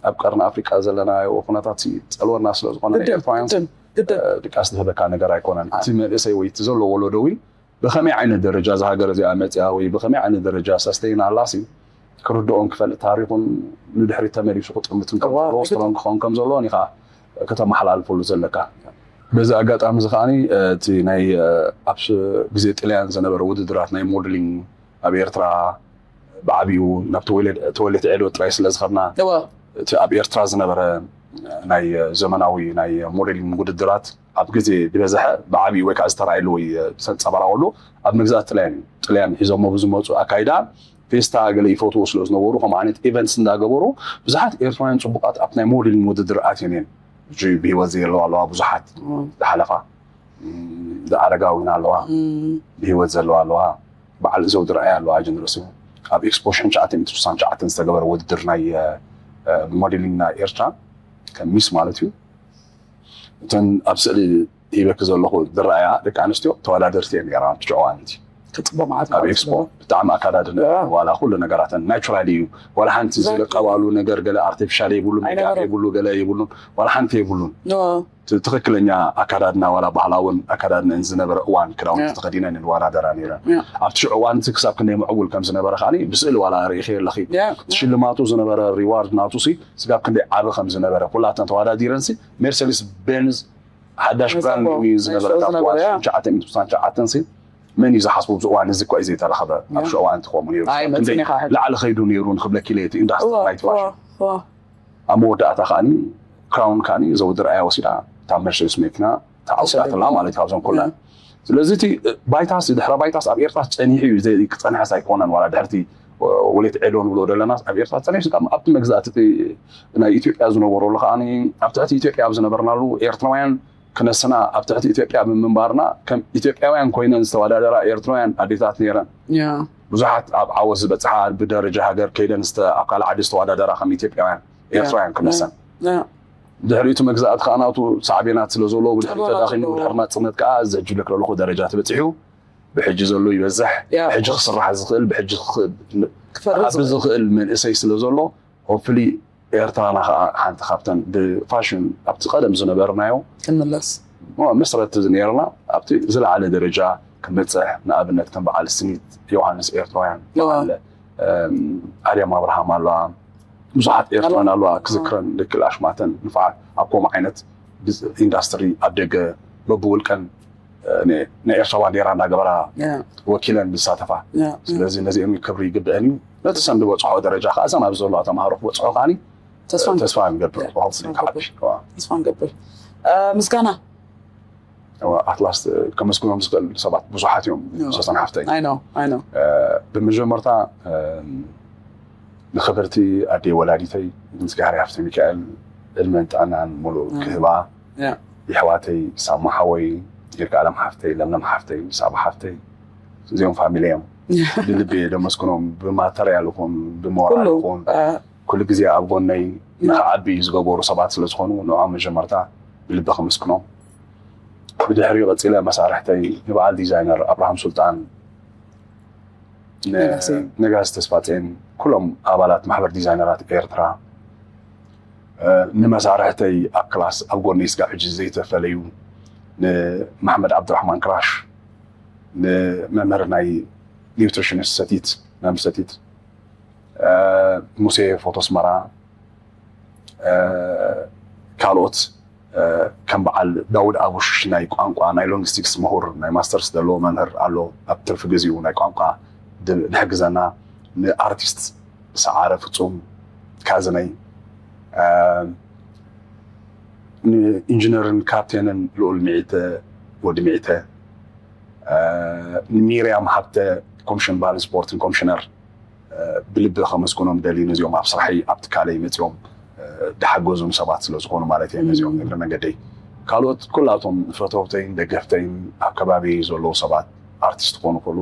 ኣብ ቀርኒ ኣፍሪቃ ዘለና ኩነታት ፀልወና ስለዝኮነ ኤርትራውያን ድቃስ ዝህበካ ነገር ኣይኮነን እቲ መንእሰይ ወይ እቲ ዘሎ ወለዶ እውን ብኸመይ ዓይነት ደረጃ እዛ ሃገር እዚኣ መፅያ ወይ ብኸመይ ዓይነት ደረጃ ሳስተይን ኣላሲ ክርድኦን ክፈልጥ ታሪኹን ንድሕሪት ተመሊሱ ክጥምትን ስትሮንግ ክኸውን ከም ዘለዎን ኢኻ ከተመሓላልፈሉ ዘለካ በዚ ኣጋጣሚ እዚ ከዓኒ እቲ ናይ ኣብ ግዜ ጥልያን ዝነበረ ውድድራት ናይ ሞድሊንግ ኣብ ኤርትራ ብዓብኡ ናብ ተወለት ዕዶ ጥራይ ስለ ዝኸድና እቲ ኣብ ኤርትራ ዝነበረ ናይ ዘመናዊ ናይ ሞዴሊንግ ውድድራት ኣብ ግዜ ዝበዝሐ ብዓብኡ ወይ ከዓ ዝተረኣየሉ ወይ ዝተንፀባረቐሉ ኣብ መግዛእቲ ጥልያን እዩ ጥልያን ሒዞሞ ብዝመፁ ኣካይዳ ፌስታ ገለ ይፈትዎ ስለ ዝነበሩ ከም ዓይነት ኢቨንትስ እንዳገበሩ ብዙሓት ኤርትራውያን ፅቡቃት ኣብ ናይ ሞዴሊንግ ውድድር ኣትዮም እዮም ብህይወት ዘየለዋ ኣለዋ ብዙሓት ዝሓለፋ ኣረጋዊ እውን ኣለዋ፣ ብህይወት ዘለዋ ኣለዋ፣ በዓል ዘውዲ ረኣያ ኣለዋ። ጀነራል ኣብ ኤክስፖ ሽሕን ትሽዓተ ሚእትን ስሳን ትሽዓተን ዝተገበረ ውድድር ናይ ሞዴሊንግ ናይ ኤርትራ፣ ከም ሚስ ማለት እዩ። እተን ኣብ ስእሊ ሂበኪ ዘለኹ ዝረኣያ ደቂ ኣንስትዮ ተወዳደርቲ እየን ነይራ ኣብቲ ሽዑ እዋን እቲ። ክፅበ ማለት ኣብ ኤክስፖ ብጣዕሚ ኣካዳድነ ዋላ ኩሉ ነገራተን ናቹራል እዩ። ዋላ ሓንቲ ዝለቀባሉ ነገር ገለ ኣርቲፊሻል የብሉን፣ ሜካፕ የብሉ፣ ገለ የብሉን፣ ዋላ ሓንቲ የብሉን። ትክክለኛ ኣካዳድና ዋላ ባህላውን ኣካዳድነን ዝነበረ እዋን ክዳውንቲ ተኸዲነን ንዋዳደራ ነይረን። ኣብቲ ሽዑ እዋን እቲ ክሳብ ክንደይ ምዕቡል ከም ዝነበረ ከዓኒ ብስእሊ ዋላ ርኢኺ ኣለኺ። ሽልማቱ ዝነበረ ሪዋርድ ናቱ ሲ ስጋብ ክንደይ ዓቢ ከም ዝነበረ ኩላተን ተዋዳዲረን ሲ ሜርሴዲስ ቤንዝ ሓዳሽ ብራንድ ኒው ዝነበረ ካብ እዋን ትሽዓተ ሚእቲ ትስዓን ትሽዓተን ሲ መን እዩ ዝሓስቡ ኣብዚ እዋን እዚ እኳ እዩ ዘይተረኸበ። ኣብ ሽዑ እዋን እንትኸውን ነይሩ ኣይ ክንደይ መፂኒኻ ሕጂ ላዕሊ ከይዱ ነይሩ ንክብለኪ ኢለ እቲ ኢንዳስትሪ ናይቲ ፋሽን ኣብ መወዳእታ ከዓኒ ክራውን ከዓኒ ዘውዲ ረኣያ ወሲዳ እታ መርሴዲስ መኪና ተዓዊታትላ ማለት እዩ ካብዞም ኩለን። ስለዚ እቲ ባይታስ ድሕረ ባይታስ ኣብ ኤርትራ ጸኒሑ እዩ ዘይ ክጸንሐስ ኣይኮነን ዋላ ድሕርቲ ወሌት ዔዶ ንብሎ ዘለና ኣብ ኤርትራ ጸኒሑ ስጋብ ኣብቲ መግዛእቲ እቲ ናይ ኢትዮጵያ ዝነበረሉ ከዓኒ ኣብ ትሕቲ ኢትዮጵያ ኣብ ዝነበርናሉ ኤርትራውያን ክነስና ኣብ ትሕቲ ኢትዮጵያ ብምንባርና ከም ኢትዮጵያውያን ኮይነን ዝተወዳደራ ኤርትራውያን ኣዴታት ነይረን። ብዙሓት ኣብ ዓወት ዝበፅሓ ብደረጃ ሃገር ከይደን ዝተ- ኣብ ካልእ ዓዲ ዝተወዳደራ ከም ኢትዮጵያውያን ኤርትራውያን ክነሰን ድሕሪኡ እቲ መግዛእቲ ከዓ ናቱ ሳዕቤናት ስለ ዘለዎ ብድሕሪ ተዳኺሙ ብድሕሪ ናፅነት ከዓ እዚ ሕጂ ዝብለክ ዘለኹ ደረጃ ተበፂሑ ብሕጂ ዘሎ ይበዝሕ ያ። ብሕጂ ክስራሕ ዝኽእል ብሕጂ ክኽ- ክፈርስ ክዓቢ ዝኽእል መንእሰይ ስለ ዘሎ ሆፕሊ ኤርትራና ከዓ ሓንቲ ካብተን ብፋሽን ኣብቲ ቀደም ዝነበርናዮ ክንምለስ መሰረት ነርና ኣብቲ ዝለዓለ ደረጃ ክንበፅሕ ንኣብነት ከም በዓል ስኒት ዮሃንስ ኤርትራውያን እዋ። በዓል ኣርያም ኣብርሃም ኣለዋ ብዙሓት ኤርትራን ኣለዋ ክዝክረን ልክል ኣሽማተን ንፋዓት ኣብ ከምኡ ዓይነት ኢንዳስትሪ ኣብ ደገ በብውልቀን ናይ ኤርትራ ባንዴራ እንዳገበራ ወኪለን ዝሳተፋ ስለዚ ነዚኦም ክብሪ ይግብአን እዩ ነቲ ሰም ዝበፅሖ ደረጃ ከዓ እዘን ኣብ ዘለዋ ተምሃሮ ክበፅሖ ከዓኒ ተስፋ ተስፋ ንገብር ተስፋ ንገብር ምስጋና ኣትላስ ከመስግኖም ዝኽእል ሰባት ብዙሓት እዮም ሰሰን ሓፍተይ I know I know ብመጀመርታ ንኽብርቲ ኣደይ ወላዲተይ እግዚኣብሔር ሃፍተ ሚካኤል ዕድመን ጥዕናን ሙሉእ ክህባ የሕዋተይ ሳማ ሓወይ ይርጋለም ሓፍተይ ለምለም ሓፍተይ ሳባ ሓፍተይ እዚኦም ፋሚሊ እዮም ብልቢ እየ ደመስግኖም ብማተርያል ይኹን ብሞራል ይኹን ኩሉ ግዜ ኣብ ጎነይ ንክዓቢ ዝገበሩ ሰባት ስለዝኾኑ ንዖም መጀመርታ ብልቢ ከመስግኖም ብድሕሪኡ ቀፂለ መሳርሕተይ ንበዓል ዲዛይነር ኣብርሃም ሱልጣን ነጋሲ ተስፋፅን ኩሎም ኣባላት ማሕበር ዲዛይነራት ኤርትራ ንመሳርሕተይ ኣብ ክላስ ኣብ ጎነይ ስጋብ ሕጂ ዘይተፈለዩ ንማሕመድ ዓብዱራሕማን ክራሽ ንመምህር ናይ ኒውትሪሽንስ ሰቲት መምህር ሰቲት ሙሴ ፎቶ ኣስመራ ካልኦት ከም በዓል ዳውድ ኣቡሽ ናይ ቋንቋ ናይ ሎንግስቲክስ ምሁር ናይ ማስተርስ ዘለዎ መምህር ኣሎ ኣብ ትርፊ ግዚኡ ናይ ቋንቋ ዝሕግዘና ንኣርቲስት ሰዓረ ፍፁም ካዝነይ ንኢንጂነርን ካፕቴንን ልኡል ሚዒተ ወዲ ሚዒተ ንሚርያም ሃብተ ኮሚሽን ባህልን ስፖርትን ኮሚሽነር ብልቢ ከመስግኖም ደሊ ነዚኦም ኣብ ስራሐይ ኣብ ትካለይ መፂኦም ድሓገዙን ሰባት ስለ ዝኾኑ ማለት እየ ነዚኦም እግረ መንገደይ ካልኦት ኩላቶም ፈተውተይን ደገፍተይን ኣብ ከባቢ ዘለዉ ሰባት ኣርቲስት ክኾኑ ክእሉ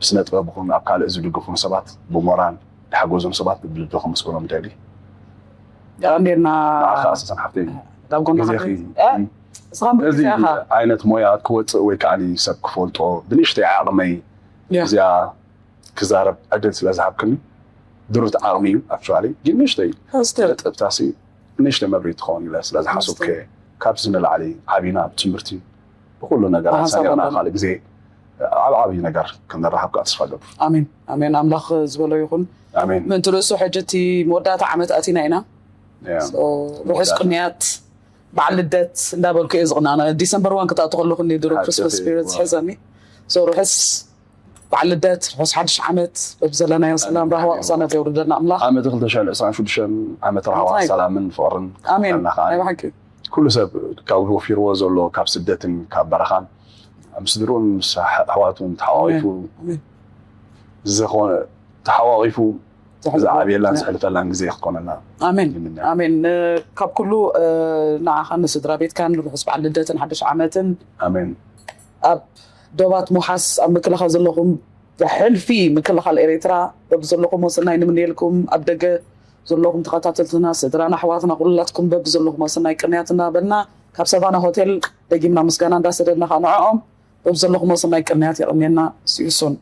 ብስነ ጥበብ ይኹን ኣብ ካልእ ዝድግፉን ሰባት ብሞራል ድሓገዙን ሰባት ብልቢ ከመስግኖም ደሊ ቀንዴልና ንዓኻ ሰሰን ሓፍተይ ካብ ጎንኻ ግዜኺ እስኻ እዚ ምርጫኻ ዓይነት ሞያ ክወፅእ ወይ ከዓ ሰብ ክፈልጦ ብንእሽተይ ዓቕመይ ያ። እዚኣ ክዛረብ ዕድል ስለ ዝሃብክኒ ድሩት ዓቕሚ እዩ ኣክቹዋሊ ግን ንእሽተይ ፓስተር ነጥብታሲ ንእሽተይ መብሪት ትኸውን ኢለ ስለ ዝሓሰብኩ እየ ካብዚ ንላዕሊ ዓቢና ብትምህርቲ ብኩሉ ነገራት ብሓንሳብ ሰሪዕና ኣባል። ካልእ ግዜ ኣብ ዓብዪ ነገር ክንራኸብ ከዓ ተስፋ ገብር ኣሜን ኣሜን ኣምላኽ ዝበሎ ይኹን ኣሜን ምእንቲ ርእሱ ሕጂ እቲ መወዳእታ ዓመት ኣቲና ኢና ያ። ርሑስ ቅንያት በዓል ልደት እንዳበልኩ እየ ዝቕናነ ዲሰምበር ዋን ክትኣቱ ከለኹ እንዲ ድሮ ሓቂ ክርስማስ እዩ። ስፒሪት ዝሕዘኒ So ርሑስ በዓል ልደት ርሑስ ሓድሽ ዓመት በብዘለናዮ ሰላም ራህዋ ቅሳነት የውርደልና ኣምላኽ ዓመት ክልተ ሽሕን ዕስራን ሽዱሽተን ዓመት ራህዋ ኣሜን። ሰላምን ፍቕርን ኣሜን ክኾነልና ከዓ ናይ ብሓቂ ኩሉ ሰብ ካብ ወፊርዎ ዘሎ ካብ ስደትን ካብ በረኻን ምስ ስድርኡን ምስ ኣሕዋቱን ተሓዋዊፉ ኣሜን። ዝኾነ ተሓዋቂፉ ዝዓብየላን ዝሕልፈላን ግዜ ክትኮነና ኣሜን ይምነ። ኣሜን እ፣ ካብ ኩሉ እ፣ ንዓኻን ንስድራ ቤትካን ርሑስ በዓል ልደትን ሓድሽ ዓመትን ኣሜን ኣብ ዶባት ምውሓስ ኣብ ምክልኻል ዘለኹም ብሕልፊ ምክልኻል ኤርትራ በብዘለኹም ሰናይ ንምንየልኩም። ኣብ ደገ ዘለኹም ተኸታተልትና፣ ስድራና፣ ኣሕዋትና፣ ኩላትኩም በብዘለኹም ሰናይ ቅንያት እናበልና ካብ ሰቫና ሆቴል ደጊምና ምስጋና እንዳሰደድና ከዓ ንዕኦም በብዘለኹም ሰናይ ቅንያት የቐንየልና። ሲዩሱን